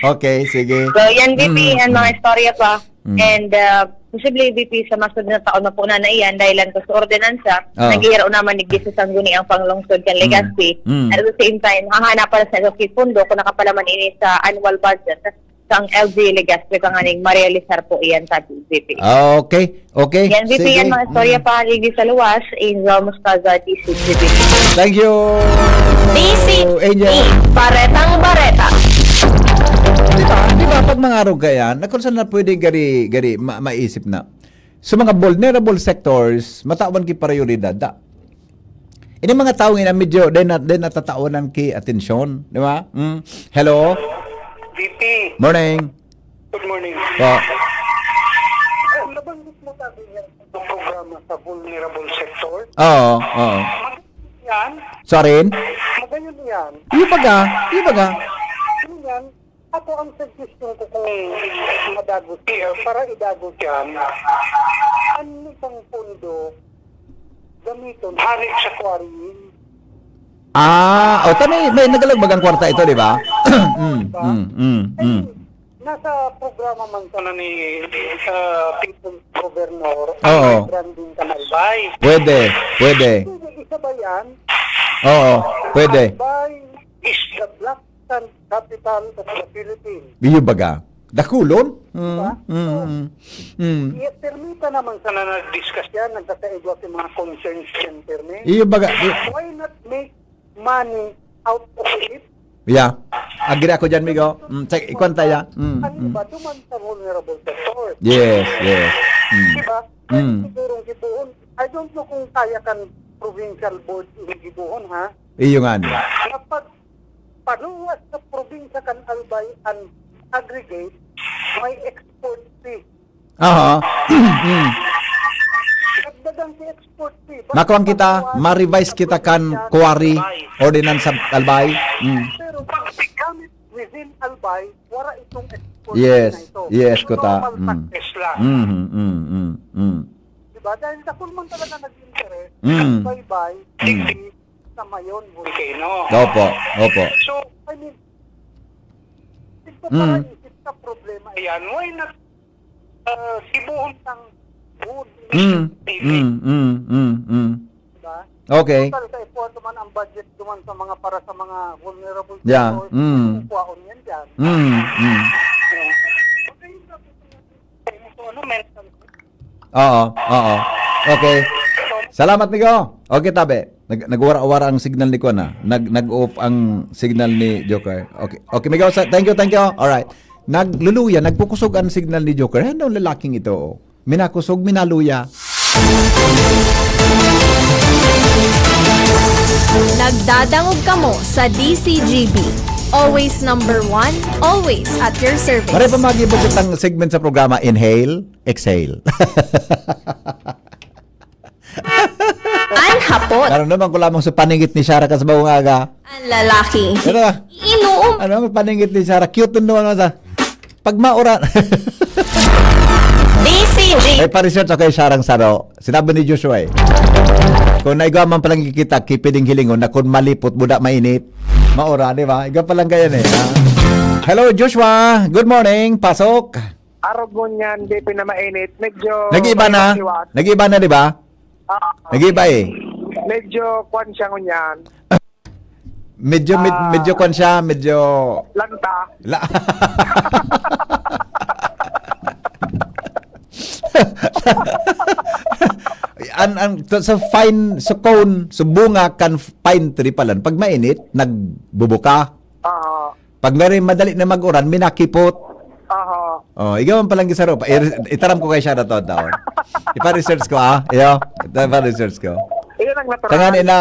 Okay, sige. So, yan, V P, Mm, ang mga mm. istorya pa. Mm. And, uh, posible, V P, sa masunod na taon na po na, na iyan, dahil lang sa ordinansa, Oh. naghihirao naman digdi sa Sangguniang Panglungsod kan Mm. Legazpi. Mm. At the same time, hahanapan sa Loki Pundo kung nakapalaman ini sa annual budget sang L G Legazpi, tanganing marealisar po iyan sa V P. Ah, okay. Okay. Yan, V P, Sige. yan, mga istorya Mm. pa, digdi sa luwas, Angel Mostaza, D C T V. Thank you, D C T V, Angel. Baretang Bareta. Di ba? Di ba? Pag mga arog ka yan, na kung saan na pwede gari, gari, ma-, maisip na. Sa mga vulnerable sectors, matawan ki prioridad, da. Ini mga tawo nga medyo, di na, di natatawanan ki atensyon, di ba? Mm. Hello? V P. Morning. Good morning. Po. Nabanggit mo tabi niya sa programa sa vulnerable sector? Oo, oo. Magayon yan. Sorry? Magayon yan. Iyo baga, iyo baga. Yun yan. Ako, ang suggestion ko kung madagos siya, para idagos yan, ang isang pondo, gamiton, hanip sa quarrying. Ah, o, ta may, may nagalag bagang kwarta ito, di ba? Mm, Diba? mm, mm, Ay, mm. nasa programa man sana ni, ah, People's Governor, Oo. ang branding kan Albay. Pwede, pwede. Pwede isabay yan. Oo, pwede. Albay is the black sand capital of the Philippines. Iyo baga. Dakulon? Mm, Diba? mm, mm, mm. Iya, permi ta naman sana nag-discuss yan, nagkakaigwa sa mga concerns yan, permi. Iyo baga, i- Why not make money out of it? Yeah. Agree ako dyan, Migo. Mm, sa, ikwan ta ya. Mm, Ang mm. iba, duman sa vulnerable sector. Yes, yes. Mm. Diba? Pwede Mm. sigurong gibohon. I don't know kung kaya kan provincial board ini gibohon, ha? Iyo nga, no. Na pag paluwas sa probinsya kan Albay an aggregate, may export fee. Aha. Mm. Dagdagan si export fee. Bakit Makuha kita, paluwas ma-revise sa kita kan probinsya kan quarry Albay? Ordinance sa Albay. Mm. Pero pag gamit within Albay, wala itong export fee Yes, na ito. yes, Yung kuta. normal Mm. taxes lang. Mm, mm, mm, mm. Diba? Dahil dakul man talaga naging Mm. Tagbaybay, Mm. Digdi, sa Mayon, Volcano. Opo, opo. So, I mean, ito Mm. pala, ito problema yan. Why not, uh, gibohon sang good Mm, initiative? Mm, mm, mm, mm. Diba? Okay. Total, kaipuhan naman ang budget naman sa mga, para sa mga vulnerable Yeah, sectors. Mm. Kukuhaon yan dyan. Mm, mm. So, okay, yung sabi ko, so, ano, mental Oo, oo. Okay. Salamat, Migo. Okay, tabi. Nag-, nagwara-wara ang signal ni Kuan, ah. Nag-, nag-off ang signal ni Joker. Okay. Okay, Migo, sa-, thank you, thank you. Alright. Nagluluya, nagkukusog ang signal ni Joker. Ano ang lalaking ito, oh? Minakusog, minaluya. Nagdadangog kamo sa D C G B. Always number one, always at your service. Maray pa mag-ibot itang segment sa programa, inhale, exhale. An hapot. Naramdaman ko lamang sa paningit ni Shara kasabawang aga. An lalaki. Ano? Iinom. Ano ang paningit ni Shara? Cute nun naman sa pagmauran. D C G. May pa-research ako kay Sharang Saro. Sinabi ni Joshua eh. Kung naigwa man palang kikita, kipiding hilingon na kung malipot, buda mainit. Maura, di ba? Igwa palang ganyan eh. Ha? Hello, Joshua. Good morning. Pasok. Arog ngunyan, di pinamainit. Medyo Nag-iba na? Hiwas-hiwas. Nag-iba na, di ba? Ah, Nag-iba eh. Medyo kwan siya ngunyan. Medyo, med-, Ah. medyo kwan siya, medyo Lanta. La- An, an, to, sa fine, sa cone, sa bunga kan f-, pine tree palan, pag mainit, nagbubuka. Ah. Pag meron madali na mag-uran, minakipot. Aha. Oh, igwa man palang gisaro. Pa-, i-, itaram ko kay Shara to, taon. Ipa-research ko, ah. Iyo, ipa-research ko. Iyon ang natural. Kaya nga na,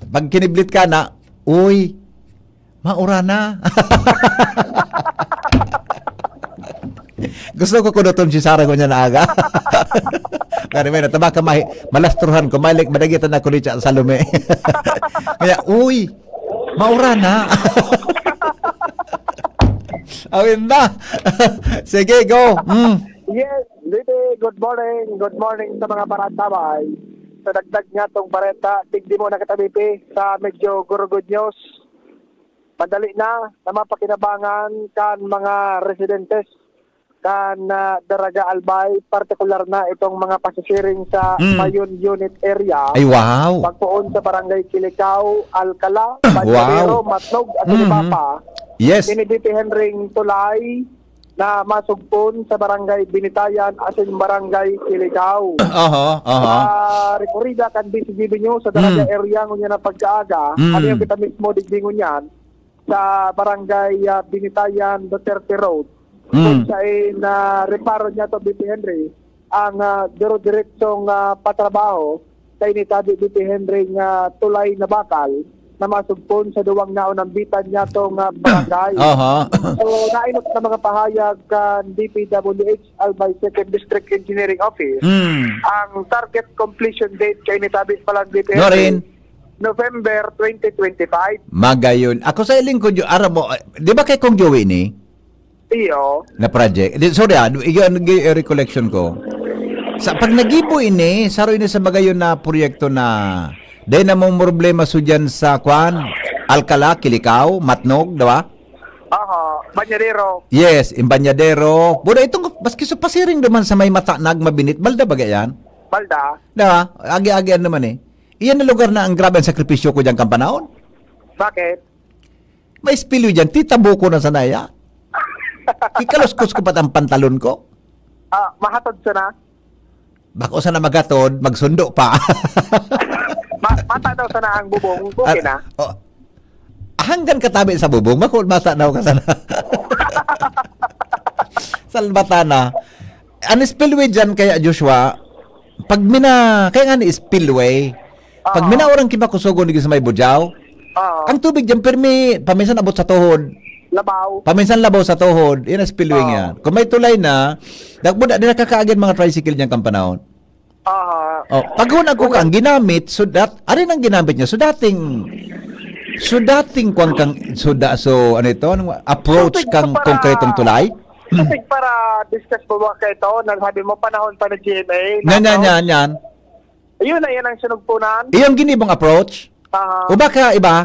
pag kiniblit ka na, "Uy, maura na." Gusto ko kunuton si Sarah ko niya na aga. Kaya may nataba ka, mahi-, malastruhan ko, malik, madagitan ako ni sa lumi. Kaya, "Uy, maura na." Awin na. Sige, go. Mm. Yes, Didi, good morning. Good morning sa mga paratabay. Sa dagdag nga tong bareta, tigdi mo na kita, B P, sa medyo good news. Madali na na mapakinabangan kan mga residentes kan, ah, Daraga Albay, partikular na itong mga pasisiring sa Mm. Mayon Unit Area. Ay, wow. Pagpoon sa Barangay Kilicao, Alcala, Bañadero, Wow. Matnog, at Mhm. Lipa. Yes. Ini B P Henry tulay na masugpon sa Barangay Binitayan asin Barangay Kilicao. Aha, aha. Ah, rekorida kan D C G B News sa Daraga Mm. Area ngunyan na pagkaaga. Mm. Ano yung kita mismo digdi ngunyan? Sa Barangay, ah, Binitayan, Duterte Road. Mm. Kung sa in, ah, reparo niya to, B P Henry, ang, ah, dire-diretsong, ah, patrabaho sa initabi ni Henry nga tulay na bakal na masugpon sa duwang naunambitan niya tong, ah, barangay. Aha. So, nainot na mga pahayag kan D P W H Albay Second District Engineering Office. Mm. Ang target completion date kay initabi pa lang ni Henry, Norin. November twenty twenty-five. Magayon. Ako sa lingkod, yo, aram mo, eh, di ba kay Kong Joey ni? Iyo. Na project. Di, sorry, ah, iyon, gi-, recollection ko. Sa, pag nagibo ini, saro ini sa magayon na proyekto na, dahil na mong problema so dyan sa, kwan, Alcala, Kilicao, Matnog, di ba? Aha, Bañadero. Yes, in Bañadero. Buda itong, maski sa pasiring naman sa may Matanag, Mabinit, balda ba yan? Balda. Di ba? Agi-agian naman eh. Iyan na lugar na ang grabe ang sakripisyo ko dyan kan panahon. Bakit? May spillway dyan, titabo ko na sana iya. Kikaluskos ko pa ang pantalon ko. Ah, mahatod sana? Bako sana maghatod, magsundo pa. Ma-, mata daw sana ang bubong, okay na? Ah, oh. Hanggang katabi sa bubong, bako mata daw ka sana. Salbatana. Ang spillway dyan kaya, Joshua, pag mina-, kaya nga ni spillway, pag Oo. minaurang kimakusugon digdi sa may Bujao, Oo. ang tubig dyan, pirmi, paminsan abot sa tuhod. Labaw. Paminsan labaw sa tuhod. Yan ang spillway Oo. nga. Kung may tulay na, dagbo na, di nakakaagyan mga tricycle dyan kang panahon. Aha. Oh, paghunag ko Wala. kang ginamit, so that, ari nang ginamit niya, so dating, so dating kwan kang, so da-, so ano ito, anong approach Tubig kang para konkretong tulay? Kasi para discuss po ba kayo ito? Nagsabi mo panahon pa ni G M A. Yan, yan, Tapos, yan, yan. Ayun na, yan ang sinugpunan. Iyong ginibong approach? Aha. O baka iba?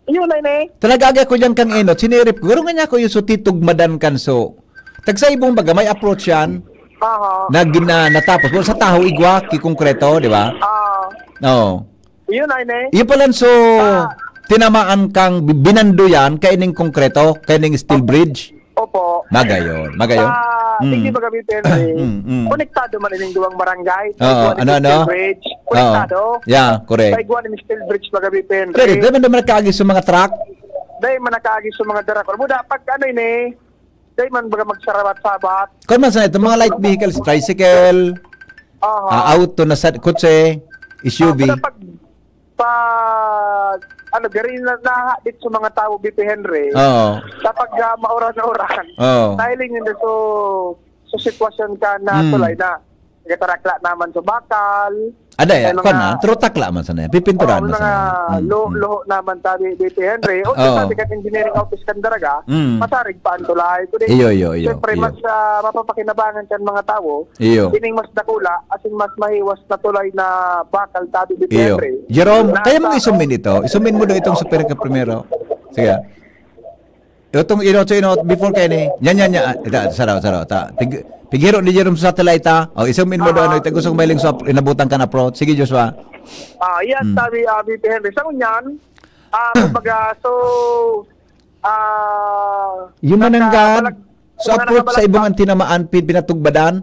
Ayun na, ini. Talaga, aga ko dyan kang enot, sinirip ko. Garo nga niya ako yung sutitugmadan kan so. Tagsa ibong baga, may approach yan. Aha. Na, gina, natapos. Sa taho, igwa, kikongkreto, di ba? Ah. Oo. Yun, ay, ne? Yung pala, so, Ah. tinamaan kang bi-, binando yan, kaining konkreto, kaining steel Opo. bridge? Opo. Magayon, magayon. Sa, Mm. sige, magabi, Henry. Mm, mm. Konektado man ining duwang barangay. Oo, Sa ano, ano? Steel Bridge. Oo. Konektado. Yeah, correct. Sa igwa ni Steel Bridge, magabi, Henry. Correct. Dahil man naman nagkaagi sa mga truck? Dahil man nagkaagi sa mga darak. Alam mo, dapat, ano, ini, Dai man baga magsarabat-sabat. Kung man sa itong mga light vehicles, tricycle, Aha. ah, auto na sa kotse, S U V. Ah, pero pag, pag, ano, gari na nahadit sa mga tao, B P Henry, Oo. kapag, ah, mauran-uran, Oo. nahiling nila so, so sitwasyon ka na Hmm. tulay na nagtarakla naman sa bakal. Ada, May eh, mga kwan na, trutak la man sana yan. Pipinturahan Oo, mo may sana mga yan. Mm, lo-, mm. loho naman tabi, B P Henry. O, Oo. sabi ka, engineering office kan Daraga, Mm. masarig pa ang tulay. Kundi, Iyo, iyo, iyo, siyempre, iyo. mas, ah, mapapakinabangan kan mga tao. Iyo. Kining mas dakula, as in, mas mahiwas na tulay na bakal tabi, B P Iyo. Henry. Jerome, Na kaya mo sa isumin ito? Isumin mo daw itong sa pinaka primero. Sige. Itong inot sa inot, before kayo ni, yan, yan, yan. Ah, ita, saraw, saraw, ta. Pig-, pighiro ni Jerome sa satellite, ha? O, isang min mo doon, Ah. ita, gusto kong mailing sa ap-, inabutan ka na, pro. Sige, Joshua. Ah, yan, Hmm. sabi, ah, B P Henry. Sa ngunyan, ah, kumbaga, so, ah, Yung nasa mananggad, balag-, so, mga approach sa nakabalag ibong pa. Ang tinamaan, pin-, pinatugbadan?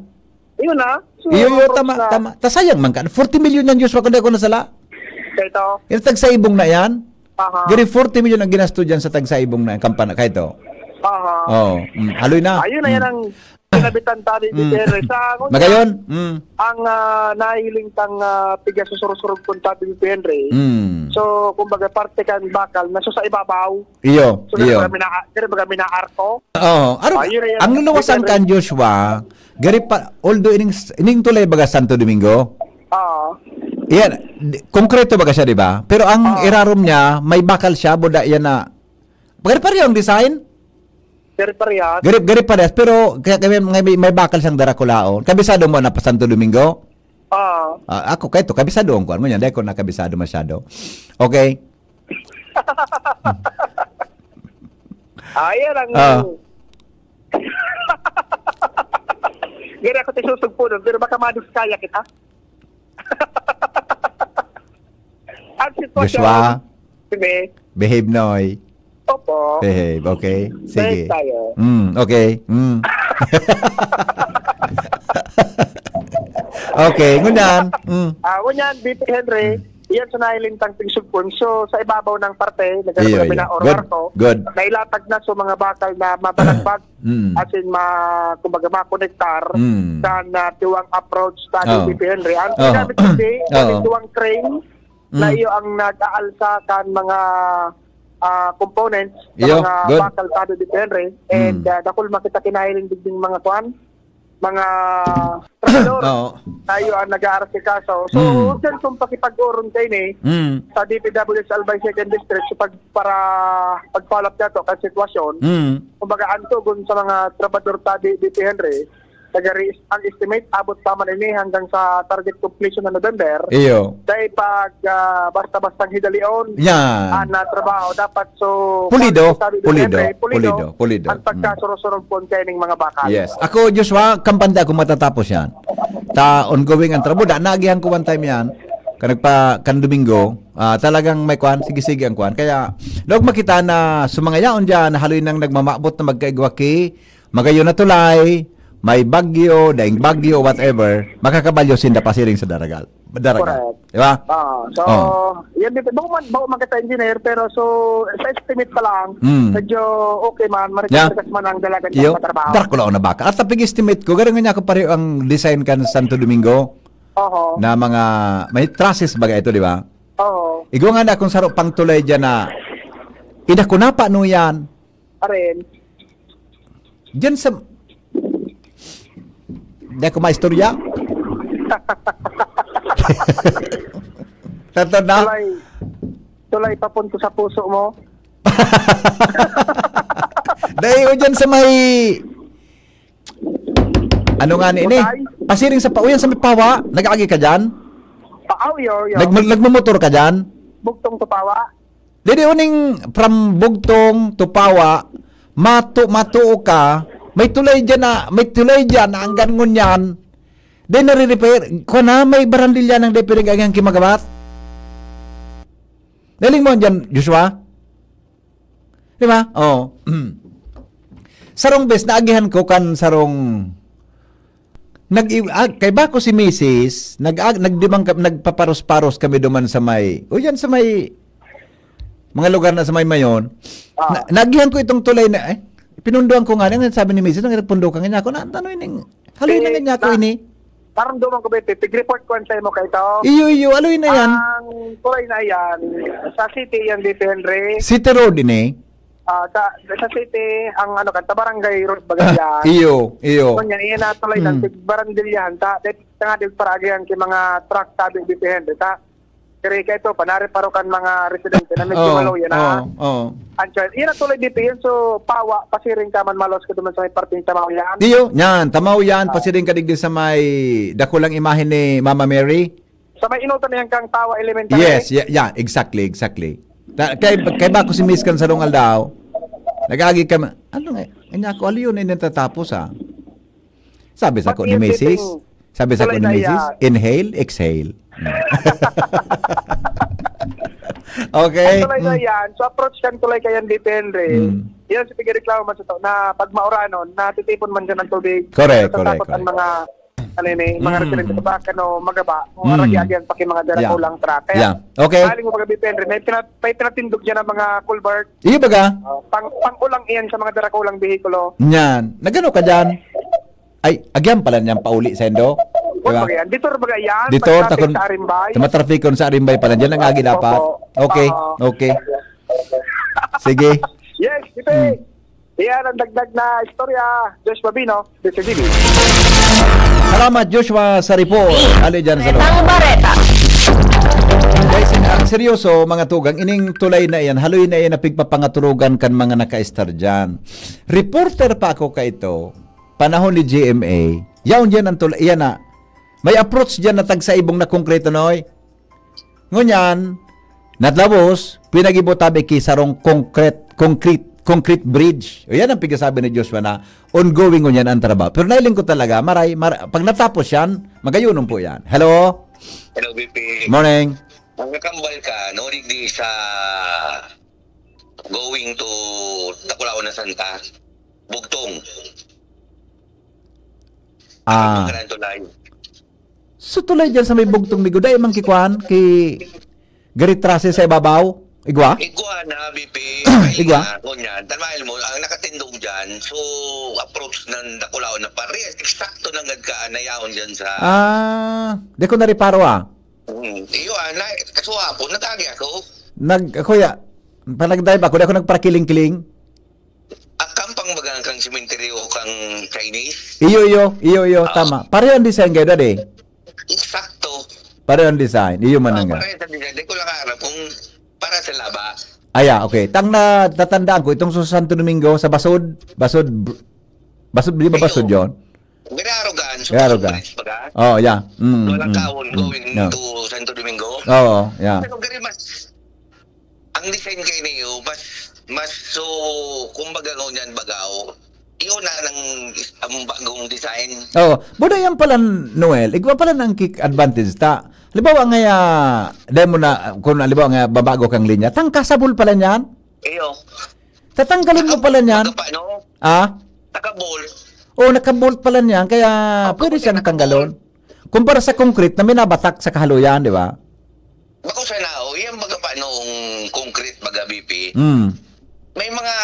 Yun, ah. So, Iyo, iyo, approach tama, na. tama. Ta, sayang man ka. Forty million yan, Joshua, kung di ako nasala. Sa ito? Yung tagsa ibong na yan? Aha. Gari forty million ang ginasto dyan sa tagsa ibong na kampana, kahit to. Aha. Oo. Mm, haloy na. Ayun na yan Mm. ang pinabitan tani ni Mm. Terry. Sa, Magayon? Mm. ang, ah, nahiling tang, ah, piga susurog-surog kung tabi ni Henry. Mm. So, kumbaga, parte kan bakal na so sa ibabaw. Iyo, So, iyo. Kaya mina-, kaya baga mina-arko. Oo. Aro, Ayun na yan. ang luluwasan Peter. kan Joshua, gari pa, although ining, ining tulay baga Santo Domingo, Oo. Yan, di, konkreto baga siya, di ba? Pero ang Oo. irarom niya, may bakal siya, buda yan na, pare-pareho ang design. Pare-parehas. Gari, gari parehas, pero kaya, kaya may, may, may bakal siyang darakulaon. Kabisado mo na pa Santo Domingo? Oo. Ah, ako, kahit to, kabisado ang kuwan mo yan. Dahil ko nakabisado masyado. Okay. Ayan ang Ah. Gari ako ti susugpo nun, pero baka maduskaya kita. Ang sitwasyon, Joshua. Sige. Behave, Noy. Opo. Behave, okay? Sige. Behave tayo. Mm, okay. Mm. Okay, ngunyan. Mm. Ah, ngunyan, B P Henry, Mm. yan sa nailintang pigsugpon. So, sa ibabaw ng parte, Iyo, nagkaroon iyo. na Good, orwarko, good. nailatag na sa mga bakal na mabalagbag, Mm. as in, ma-, kumbaga, makonektar Mm. sa na tiwang approach sa Oo. B P Henry. Ang Oo. ginamit hindi, Oo. yung tiwang crane na Mm. iyo ang nag-aalsa kan mga, ah, components sa Iyo, mga good. bakal sa B P Henry. And, Mm. ah, dakul makita kinahiling digding mga kwan, mga trabador Oo. na iyo ang nag-aarasikaso. So, Mm. dyan kung pakipag-uron kayo ni, Mm. sa D P W S Albay Second District, so pag, para pag-follow up nato kan sitwasyon, Mm. kumbaga, antugon sa mga trabador ta di, di Henry, nagari ang estimate, abot pa man ini hanggang sa target completion na November. Iyo. Dahil pag, ah, basta-bastang hidalion, Yan. ang, ah, trabaho, dapat so, Pulido, sabi ni pulido, Henry, pulido, pulido. ang Mm. pagkasurog-surog po kaya ning mga bakal. Yes. Ako, Joshua, kampante ako matatapos yan. Ta, ongoing ang trabaho. Da, naagihan ko one time yan. Ka nagpa, kan Domingo, ah, talagang may kwan, sige-sige ang kwan. Kaya, daog makita na sa mga yaon dyan, haloy nang nagmamabot na magkaigwa ki, magayon na tulay, may bagyo, daing bagyo, whatever, makakabalyo sinda pasiring sa daragal. Daragal. Correct. Di ba? Ah, so, Oh. yan dito. Bako man, bako man kita engineer, pero so, sa estimate pa lang, Mm. medyo okay man, marikas-rikas Yeah. man ang dalagan Yo, sa trabaho. Darak ko lang na baka. At tapig estimate ko, ganun nga niya ako pareho ang design kan Santo Domingo Oho. na mga, may trusses baga ito, di ba? Oo. Igwa nga na akong saro pang tulay dyan na, ina ko na pa, no yan? Aren. Diyan sa, di ako maistorya. Tato na? Tulay, tulay papunta sa puso mo. Dahil ko dyan sa may, ano nga ni ini? Butay? Pasiring sa pa, uyan sa may pawa, nag-aagi ka dyan? Paaw, yo, yo. Nag-, nagmumotor ka dyan? Bugtong to Pawa. Didi uning from Bugtong to Pawa, mato-, matuo ka, may tulay dyan na, may tulay dyan na anggan ngunyan. Di nare-repair. Kuwan na, may barandilya ng di pinag-agihan ki magabat. Nahiling mo dyan, Joshua? Di ba? Oo. Sarong bes, naagihan ko kan sarong nag ah, kay bako si misis, nag ah, nagdimang ka-, nagpaparos-paros kami duman sa may, o yan sa may, mga lugar na sa may Mayon. Ah. Na, naagihan ko itong tulay na, eh, pinunduan ko nga, ang sabi ni misis, "Nagpundo ka nga ako, na, ano yun yung, haloy na Eh, nga ako na, ini." Naramdaman ko ba ito? Tig-report ko ang sa'yo mo kay ito. Iyo, iyo, haloy na yan. Ang tulay na yan, sa city yan, Dito Henry. City Road ini. Ah, sa, sa city, ang ano ka, sa barangay road, baga Ah, yan. iyo, iyo. Kanya, iyan na tulay ng Hmm. tig-, barandilyahan. Ta, tit-, nga, di, para agayan kay mga truck, tabi, Dito Henry. Ta, kaya ito, panari paro kan mga residente na medyo Oo, malo yan, ha? oo, oo. Ang char-, iyan ang tulay dito, yun. So, Pawa, pasiring ka man, malos ka duman sa may parting sa Mawian. Iyo, yan. Tamaw yan. Ah. Pasiring ka digdi sa may dakulang imahe ni Mama Mary. Sa may inutan na yan kang Pawa Elementary. Yes, yeah, yeah, exactly, exactly. Ta-, kay, kay bako si Miss kan sarong aldaw, nag-agi ka ma-, ano nga, kanya ako, "Aliyo na yung natatapos, ah?" Sabi sa Pati ko ni yung misis, sitting sabi sa ko tulay ni na misis, yan. "Inhale, exhale." Okay. Ang tulay na Mm. yan, so approach kan tulay kayan, Dito Henry. Mm. Yan si Tigre Reklamo man sa to, na pag mauranon, natitipon man dyan ang tubig. Correct, Natatakot correct, ang correct. mga, ano yun eh, mga Mm. residente sa Bacan o Magaba, o Mm. aragi-agihan pa kay mga Yeah. darakulang truck. Kaya, Yeah. Okay. Aling mo pag-, Dito Henry, may pina-, may pinatindog dyan ang mga culvert. Iyo baga? Oh, pang, pang-ulang iyan sa mga darakulang behikulo. Yan. Nagano ka dyan? Ay, agyan pala niyang pauli sa Indo. Di ba? Baga yan? Dito baga yan? Dito, Pagkapit takon, sa Arimbay? Sa matrafikon sa Arimbay pala. Diyan ang agi Opo. dapat. Okay, Oo. okay. Sige. Yes, Pipe. Hmm. Yan ang dagdag na istorya. Josh Babino, Dito T V. Salamat, Joshua, sa report. Ali dyan sa Retang Bareta. Guys, ah, seryoso, mga tugang, ining tulay na iyan, haloy na iyan na pigpapangaturugan kan mga nakaistar dyan. Reporter pa ako kaito, panahon ni G M A, yaon diyan ang tula-, iyan na. May approach diyan na tagsaibong na konkreto, noy. Ngunyan, natlabos, pinagibo tabi ki sarong concrete, concrete, concrete bridge. O, yan ang pigasabi ni Joshua na ongoing ngunyan ang trabaho. Pero nailing ko talaga, maray, mar-, pag natapos yan, magayunon po yan. Hello? Hello, B P. Morning. Ang nakambal ka, no, digdi sa going to Tacolao na Santa, Bugtong. Ah. Ang tulay. So, tulay dyan sa may Bugtong, migo. Dai man ki kwan, ki Garitrase sa ibabaw? Igwa? Igwa na, B P. Igwa? Kaya, ngunyan, tanmail mo, ang nakatindog dyan, so, approach ng Dakulaon na Pares, eksakto nanggad ka, nayaon dyan sa Ah, di ko nariparo, ah. Hmm. Iyo, ah, na, kaso hapon, nag-agi ako. Nag-, ako ya, pag nag-drive ako, di ako nagparakiling-kiling. Ah, kampang baga kang sementeryo kang Chinese? Iyo, iyo, iyo, iyo, Ah. tama. Pareho ang design kayo, Daddy. Eksakto. Pareho ang design. Iyo man Ah, nga. pareho sa design. Di ko lang alam kung para sa laba. Aya, okay. Tang natatandaan ko, itong sa Santo Domingo, sa Basod, Basod, Br-, Basod, di ba Iyo. Basod yun? Gararogan, sa Gararogan. Bridge baga. Oh, yeah. Mm, Walang mm, kaon mm, going yeah. to Santo Domingo. Oo, yeah. Pero gari mas, ang design kay niyo, mas, mas, so, kumbaga, ngunyan, bagaw, iyon na nang is-, ang bagong design. Oo. Buda yan pala, Noel. Igwa pala ng kick advantage ta. Halimbawa nga, ah, dahil mo na, kung halimbawa nga, babago kang linya, tangkasabol pala niyan. Iyo. Tatanggalin mo pala niyan. Naka-bolt, no? Ah? Naka-bolt. Oh, naka-bolt pala niyan, kaya Oh, pwede bakit siyang naka-bolt? tanggalon. Kumpara sa concrete na minabatak sa kahaluyan, di ba? Bako sana, oh, yan baga pa noong concrete, baga, B P. Mm. May mga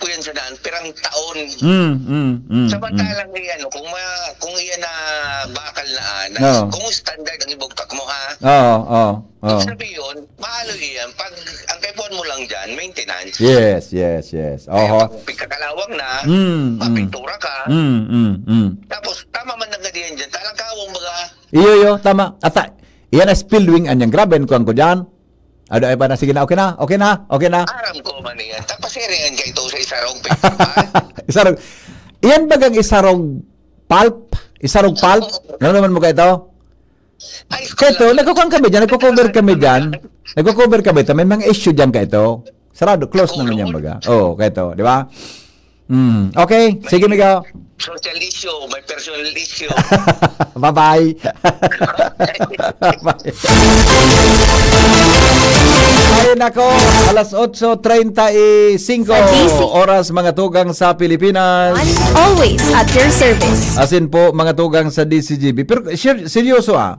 kuyan sa daan, pirang taon. Mm, mm, mm, Samantalang, mm. eh, ano, kung ma-, kung iyan na bakal na, ah, na, Oo. kung standard ang ibugtak mo, ha? Oo, oo, oo. Ibig sabihin, mahal iyan. Pag ang kaipuhan mo lang dyan, maintenance. Yes, yes, yes. Kaya Oho. pag pagkakalawang na, Mm, mm. mapintura ka, Mm, mm, mm. tapos tama man ang gadiyan dyan, talang kawang baga. Iyo, iyo, tama. Ata, iyan ang spillwing, anyang grabe, ang kuwan ko dyan. Ado, ay pa na, sige na, okay na, okay na, okay na. Aram ko man iyan. Tapasiringan ka ito sa isarog paper pa. Isarog. Iyan bagang isarog pulp? Isarog pulp? Ano naman mo ka ito? Ay, Kaya ito, nagkukuhan kami dyan, nagko-cover kami dyan. Nagko-cover kami ito, may mga issue dyan ka ito. Sarado, close naman yan, baga. Oo, kaya ito, di ba? Mm. Okay, sige, Migo. Social issue, may personal issue. Bye-bye. Bye-bye. Ay, nako, alas otso treinta y cinco Sa D C. oras, mga tugang sa Pilipinas. Always at your service. Asin po, mga tugang sa D C G B. Pero, ser-, seryoso, ah.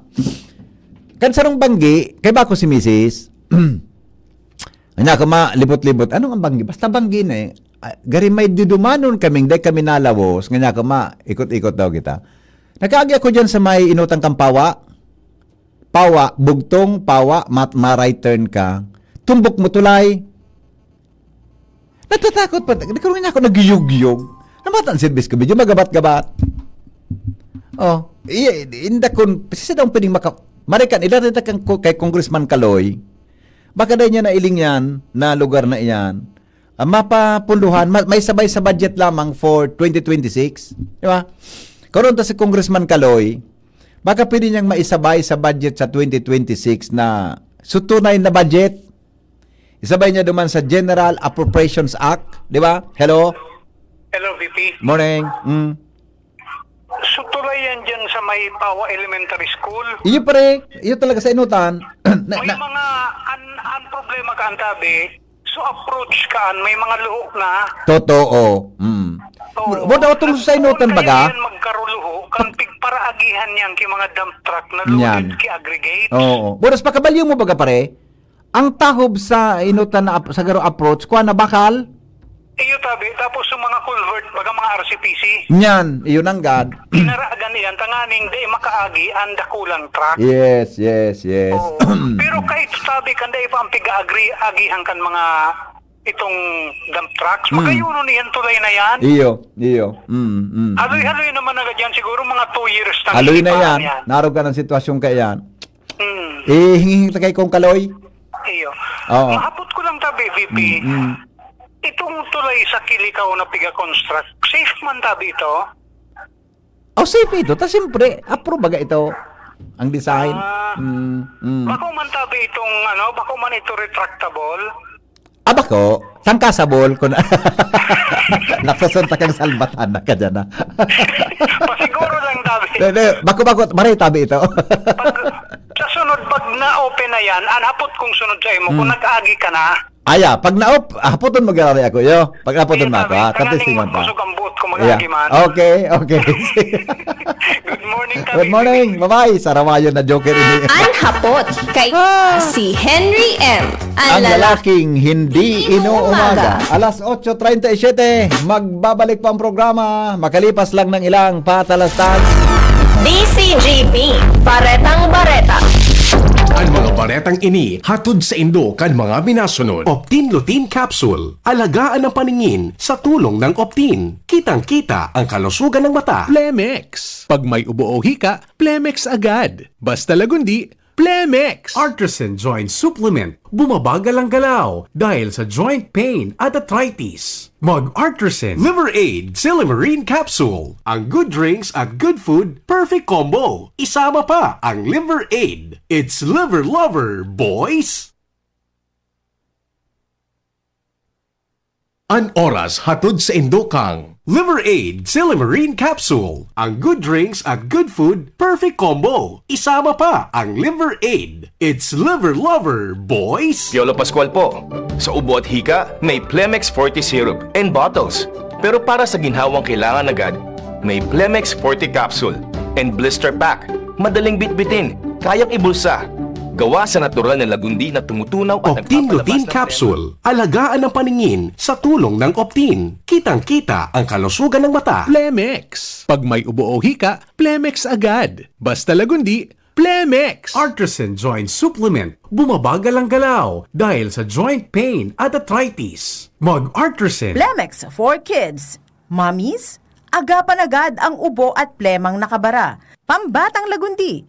Kan sarong banggi, kay bako si misis. Anya ko ma, libot-libot. Ano ang banggi? Basta banggi na eh. Ah, gari may didumanon kaming, dai kami nalawos. Nga niya ko ma, ikot-ikot daw kita. Nakaagi ako dyan sa may inutang kang pawa. Pawa, bugtong, pawa, mat, ma-right turn ka. Tumbok mo tulay. Natatakot pa. Di ko rin ako nagyugyog. Namatan service ko, medyo magabat-gabat. Oh, iya, inda kun, sisa daw pwedeng maka-, Marikan, ila rin kang, kay Congressman Kaloy. Baka dahil niya nailing yan, na lugar na iyan. Ah, mapapunduhan, ma-, may sabay sa budget lamang for twenty twenty-six. Di ba? Karon ta si Congressman Kaloy, baka pwede niyang maisabay sa budget sa twenty twenty-six na sutunay na budget. Isabay niya duman sa General Appropriations Act, di ba? Hello? Hello, V P. Morning. Mm. So, tulay yan dyan sa may Pawa Elementary School. Iyo, pre. Iyo talaga sa inutan. Na, May na, mga, an, an problema ka, antabi, so approach ka, an, may mga luho na. Totoo. Mm. Oo. Wala, wala tong sa inutan, Kaya baga? yan magkaruluho, kan pigparaagihan yan ki mga dump truck na loaded Yan. ki aggregate. Oo. Buras, pakabalyo mo, baga, pare? Ang tahob sa inutan na ap-, sa garo approach, kuha na bakal? Iyo tabi, tapos yung mga culvert, baga mga R C P C, Nyan, iyon ang gad. Pinaragan iyan, tanganing di makaagi ang dakulang truck. Yes, yes, yes. Oo. Pero kahit tabi kan dai pa ang piga-agri, agihan kan mga itong dump trucks, Mm. magayuno niyan tulay na yan. Iyo, iyo. Mm, mm, mm. Haloy-haloy naman agad yan, siguro mga two years na Haloy na yan. yan. Narog ka ng sitwasyon ka yan. Hmm. Eh, hinging ta kay Kong Kaloy? Iyo. Oo. Mahapot ko lang tabi, V P. Mm, mm. Itong tulay sa Kilikaw na piga-construct, safe man tabi ito? Oh, safe ito. Ta siyempre, approve baga ito. Ang design. Ah. Mm, mm. Bako man tabi itong, ano, bako man ito retractable? Aba ko, sangka sa ball ko na. Naksasunta kang salbatan na ka dyan, ah. Pasiguro lang, tabi. Hindi, hindi. Bako-bako, maray tabi ito. Pag, sa sunod, pag na-open na yan, anhapot kong sunod sa imo, kung Hmm. nag-agi ka na. Aya, pag na-op-, hapoton mo gari ako, yo. Pag hapoton Sige, mo ako, tabi. ha? Tanganing Katistingan pa. mabusog ang buot ko, Yeah. mag-agi man. Okay, okay. Good morning, Good Tabi. morning. Bye-bye. Sarawayon na joker ini. An hapot kay Ah. si Henry M. Ang Ang lalaking hindi Hindi inuumaga. inuumaga. Alas otso treinta y siete, magbabalik pa ang programa. Makalipas lang ng ilang patalastas. D C G B, Baretang Bareta. Ang mga baretang ini hatod sa indo kan mga minasunod. Optin Lutein Capsule. Alagaan ang paningin sa tulong ng Optin. Kitang-kita ang kalusugan ng mata. Plemex. Pag may ubo o hika, Plemex agad. Basta lagundi, Plemex. Artisan Joint Supplement. Bumabagal ang galaw dahil sa joint pain at arthritis. Mag Artisan Liver Aid Silymarin Capsule. Ang good drinks at good food, perfect combo. Isama pa ang Liver Aid. It's Liver Lover, boys! An oras hatod sa indo kang Liver Aid Silymarin Capsule. Ang good drinks at good food, perfect combo. Isama pa ang Liver Aid. It's Liver Lover, boys! Piolo Pascual po. Sa ubo at hika, may Plemex Forte Syrup and bottles. Pero para sa ginhawang kailangan agad, may Plemex Forte Capsule and Blister Pack. Madaling bitbitin, kayang ibulsa. Gawa sa natural na lagundi na tumutunaw at Optin nagpapalabas Lutein ng Capsule. Alagaan ang paningin sa tulong ng Optin. Kitang-kita ang kalusugan ng mata. Plemex. Pag may ubo o hika, Plemex agad. Basta lagundi, Plemex. Artisan Joint Supplement. Bumabagal ang galaw dahil sa joint pain at arthritis. Mag Artisan. Plemex for kids, mommies, agapan agad ang ubo at plemang nakabara. Pambatang lagundi,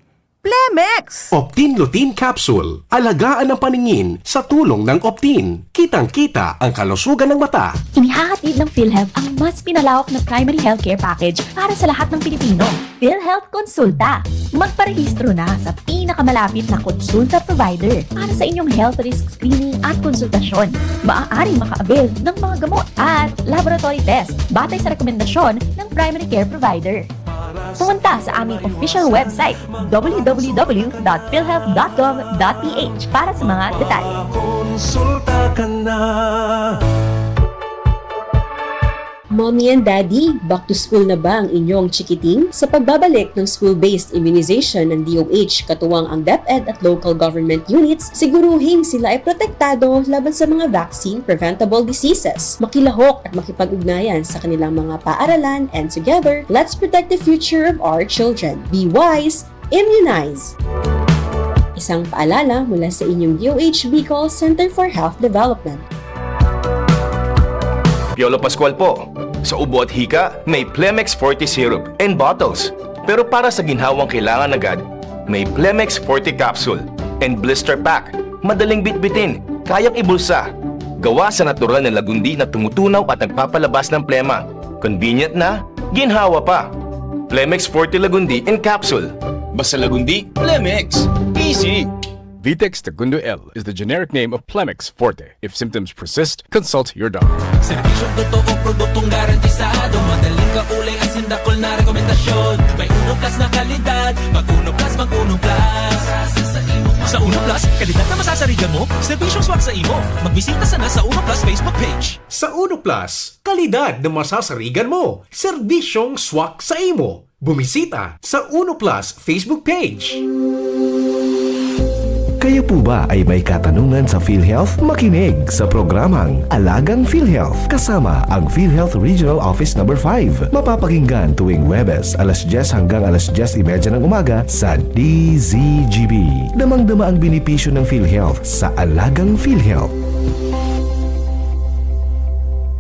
Plemex! Optin Lutein Capsule. Alagaan ang paningin sa tulong ng Optin. Kitang-kita ang kalusugan ng mata. Inihahatid ng PhilHealth ang mas pinalawak na primary healthcare package para sa lahat ng Pilipino. PhilHealth Konsulta. Magparehistro na sa pinakamalapit na konsulta provider para sa inyong health risk screening at konsultasyon. Maaaring maka-avail ng mga gamot at laboratory test batay sa rekomendasyon ng primary care provider. Pumunta sa aming official website, w w w dot philhealth dot gov dot p h, para sa mga detalye. Mommy and Daddy, back to school na ba ang inyong chikiting? Sa pagbabalik ng school-based immunization ng D O H katuwang ang DepEd at local government units, siguruhing sila ay protektado laban sa mga vaccine-preventable diseases. Makilahok at makipag-ugnayan sa kanilang mga paaralan, and together, let's protect the future of our children. Be wise, immunize! Isang paalala mula sa inyong D O H Bicol Center for Health Development. Piolo Pascual po. Sa ubo at hika, may Plemex Forte Syrup and bottles. Pero para sa ginhawang kailangan agad, may Plemex Forte Capsule and Blister Pack. Madaling bitbitin, kayang ibulsa. Gawa sa natural na lagundi na tumutunaw at nagpapalabas ng plema. Convenient na, ginhawa pa. Plemex Forte Lagundi in Capsule. Basta Lagundi, Plemex. Easy! Vitex Segundo L is the generic name of Plemex Forte. If symptoms persist, consult your doctor. Serbisyong totoo, produktong garantisado. Madaling kaulay, asin dakul na rekomendasyon. May Uno Plus na kalidad. Mag Uno Plus, mag Uno Plus. Sa Uno Plus, kalidad na masasarigan mo, serbisyong swak sa imo. Magbisita sana sa Uno Plus Facebook page. Sa Uno Plus, kalidad na masasarigan mo, serbisyong swak sa imo. Bumisita sa Uno Plus Facebook page. Kayo po ba ay may katanungan sa PhilHealth? Makinig sa programang Alagang PhilHealth kasama ang PhilHealth Regional Office Number five. Mapapakinggan tuwing Huwebes, alas dyes hanggang alas dyes y media ng umaga sa D Z G B. Damang-dama ang benepisyo ng PhilHealth sa Alagang PhilHealth.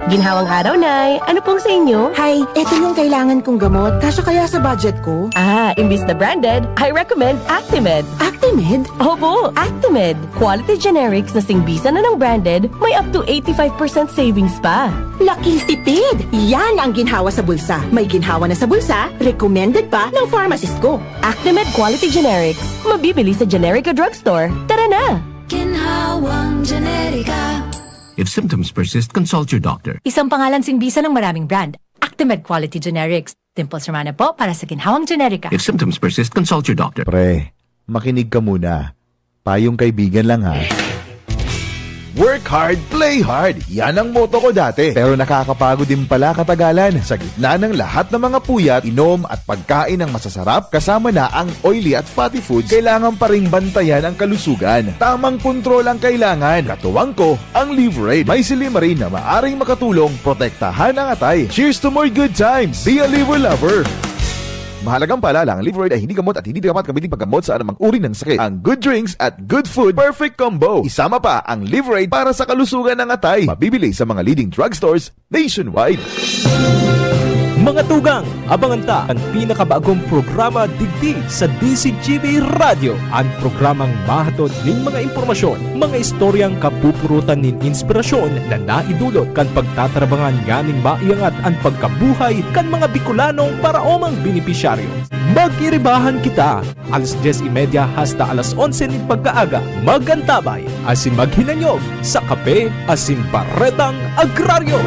Ginhawang araw, Nay! Ano pong sa inyo? Hay, eto yung kailangan kong gamot. Kasya kaya sa budget ko? Ah, imbis na branded, I recommend Actimed. Actimed? Opo, Actimed. Quality generics na singbisan na ng branded, may up to eighty-five percent savings pa. Laking tipid! Yan ang ginhawa sa bulsa. May ginhawa na sa bulsa, recommended pa ng pharmacist ko. Actimed Quality Generics. Mabibili sa generic o drugstore. Tara na! Ginhawang Generika. If symptoms persist, consult your doctor. Isang pangalan singbisan ng maraming brand. Actimed Quality Generics. Dimples Romana po para sa Ginhawang Generika. If symptoms persist, consult your doctor. Pre, makinig ka muna. Payong kaibigan lang, ha. Work hard, play hard. Yan ang motto ko dati. Pero nakakapagod din pala katagalan. Sa gitna ng lahat ng mga puyat, inom at pagkain ng masasarap, kasama na ang oily at fatty foods, kailangan pa ring bantayan ang kalusugan. Tamang kontrol ang kailangan. Katuwang ko, ang Liverade. May silymarin na maaring makatulong protektahan ang atay. Cheers to more good times! Be a Liver Lover! Mahalagang paalala, ang Liverade ay hindi gamot at hindi dapat gamitin paggamot sa anumang uri ng sakit. Ang good drinks at good food, perfect combo. Isama pa ang Liverade para sa kalusugan ng atay. Mabibili sa mga leading drugstores nationwide. Mga tugang, abangan ta an pinakabagong programa digdi sa D Z G B Radyo, an programang mahatod nin mga impormasyon, mga istoryang kapupurutan nin inspirasyon na naidulot kan pagtatarabangan nganing maiangat an pagkabuhay kan mga Bikolanong paraomang benepisyaryo. Mag-iribahan kita, alas dyes y media hasta alas onse nin pagkaaga. Mag-antabay asin maghinanyog sa Kape asin Baretang Agraryo.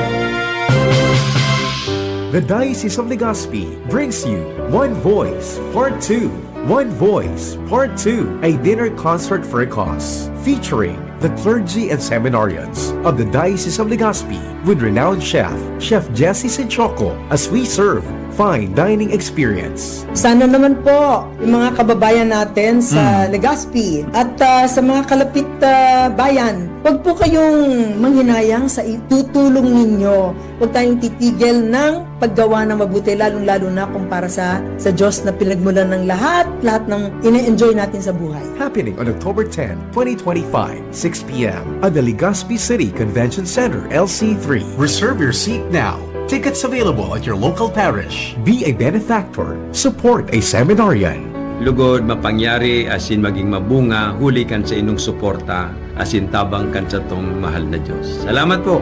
The Diocese of Legazpi brings you One Voice Part two. One Voice Part two, a dinner concert for a cause, featuring the clergy and seminarians of the Diocese of Legazpi with renowned chef, Chef Jesse Sinchoco, as we serve fine dining experience. Sana naman po, yung mga kababayan natin sa Mm. Legazpi at, ah, sa mga kalapit, ah, bayan, wag po kayong manghinayang sa itutulong ninyo. Huwag tayong titigil ng paggawa ng mabuti, lalong-lalo na kung para sa, sa Diyos na pinagmulan ng lahat, lahat ng ine-enjoy natin sa buhay. Happening on October ten, twenty twenty-five, six p m at the Legazpi City Convention Center, L C three. Reserve your seat now. Tickets available at your local parish. Be a benefactor. Support a seminarian. lugod mapangyari asin magin mabunga huli kan saindong suporta asin tabang kan satong mahal na Dios. Salamat po!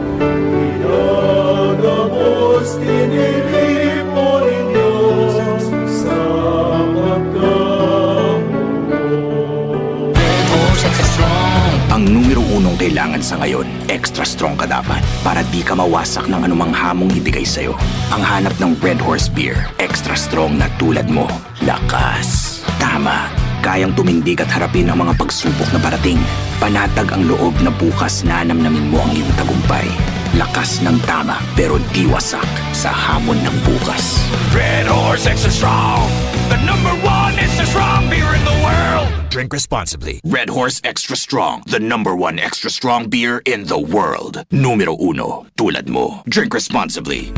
Ang numero unong kailangan sa ngayon, extra strong ka dapat para di ka mawasak ng anumang hamong ibigay sa'yo. Ang hanap ng Red Horse Beer, extra strong na tulad mo. Lakas. Tama. Kayang tumindig at harapin ang mga pagsubok na parating. Panatag ang loob na bukas nanamnamin mo ang iyong tagumpay. Lakas ng tama, pero di wasak sa hamon ng bukas. Red Horse Extra Strong, the number one extra strong beer in the world. Drink responsibly. Red Horse Extra Strong, the number one extra strong beer in the world. Numero uno, tulad mo. Drink responsibly.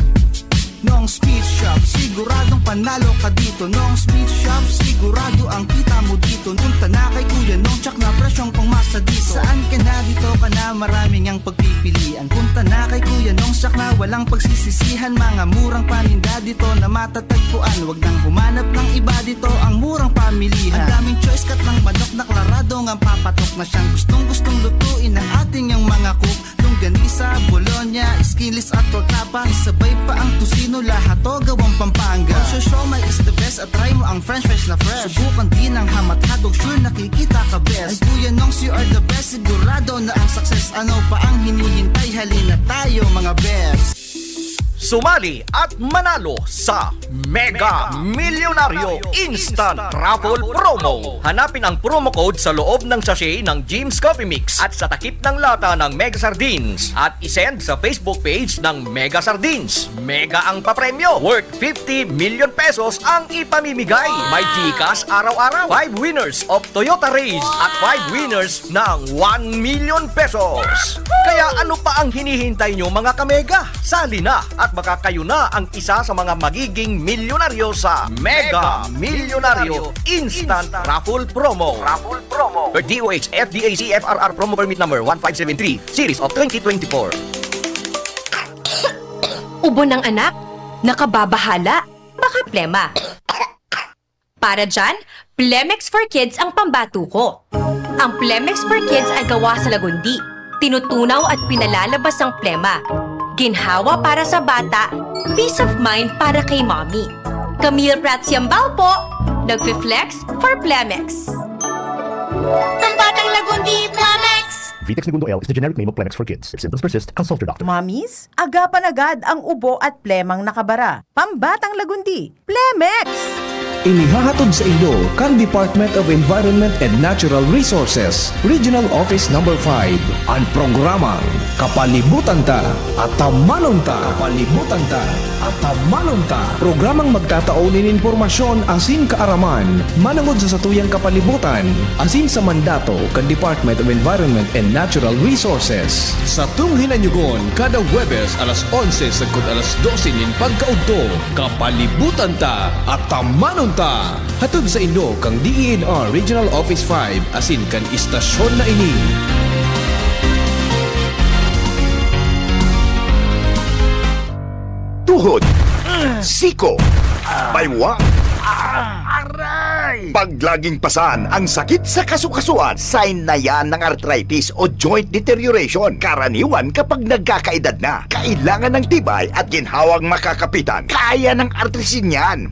Nong Speed Shop, siguradong panalo ka dito. Nong Speed Shop, sigurado ang kita mo dito. Punta na kay Kuya Nong, tsak na presyong pangmasa dito. Saan ka na, dito ka na, maraming ang pagpipilian. Punta na kay Kuya Nong, tsak na walang pagsisisihan. Mga murang paninda dito na matatagpuan. Wag nang humanap ng iba dito, ang murang pamilihan. Ang daming choice, cut ng manok na klarado ngang papatok na siyang gustong-gustong lutuin ng ating yang mga cook. Longganisa, bologna, skinless at torta pa. Isabay pa ang tocino, lahat to gawang Pampanga. Ang siomai is the best at try mo ang french fries na fresh. Subukan din ang ham at hotdog, sure nakikita ka best. Ay Kuya Nongs, you are the best, sigurado na ang success. Ano pa ang hinihintay? Halina tayo mga best. Sumali at manalo sa Mega Milyonaryo Instant Raffle Promo. Hanapin ang promo code sa loob ng sachet ng Jim's Coffee Mix at sa takip ng lata ng Mega Sardines at isend sa Facebook page ng Mega Sardines. Mega ang papremyo, worth fifty million pesos ang ipamimigay. May GCash araw-araw. Five winners of Toyota Raize at five winners ng one million pesos. Kaya ano pa ang hinihintay nyo, mga kamega? Sali na at baka kayo na ang isa sa mga magiging milyonaryo sa Mega Milyonaryo Instant Raffle Promo. Raffle Promo. Per DOH, FDAC, FRR Promo Permit Number one five seven three, Series of twenty twenty-four. Ubo ng anak? Nakababahala? Baka plema. Para dyan, Plemex for Kids ang pambatuko. Ang Plemex for Kids ay gawa sa lagundi, tinutunaw at pinalalabas ang plema. Ginhawa para sa bata, peace of mind para kay mommy. Camille Prats Yambao po, nagfi-flex for Plemex. Pambatang Lagundi, Plemex! Vitex Negundo L is the generic name of Plemex for kids. If symptoms persist, consult your doctor. Mommies, aga pa nagad ang ubo at plemang nakabara. Pambatang Lagundi, Plemex! Inihahatod sa inyo kan Department of Environment and Natural Resources, Regional Office Number five, an programang Kapalibutan Ta, Atamanon Ta. Kapalibutan Ta, Atamanon Ta. Programang magtatao nin impormasyon asin kaaraman manongod sa satuyang kapalibutan asin sa mandato kan Department of Environment and Natural Resources. Satong hinanyugon kada Huwebes alas onse sagkod alas dose nin pagkaudto. Kapalibutan Ta, Atamanon Ta! Hatod sa inyo kan DENR Regional Office five asin kan istasyon na ini. Tuhod, siko, baywang, aray! Pag laging pasan ang sakit sa kasukasuan, sign na yan ng arthritis o joint deterioration. Karaniwan kapag nagkakaedad na, kailangan ng tibay at ginhawang makakapitan. Kaya ng Artrisin yan!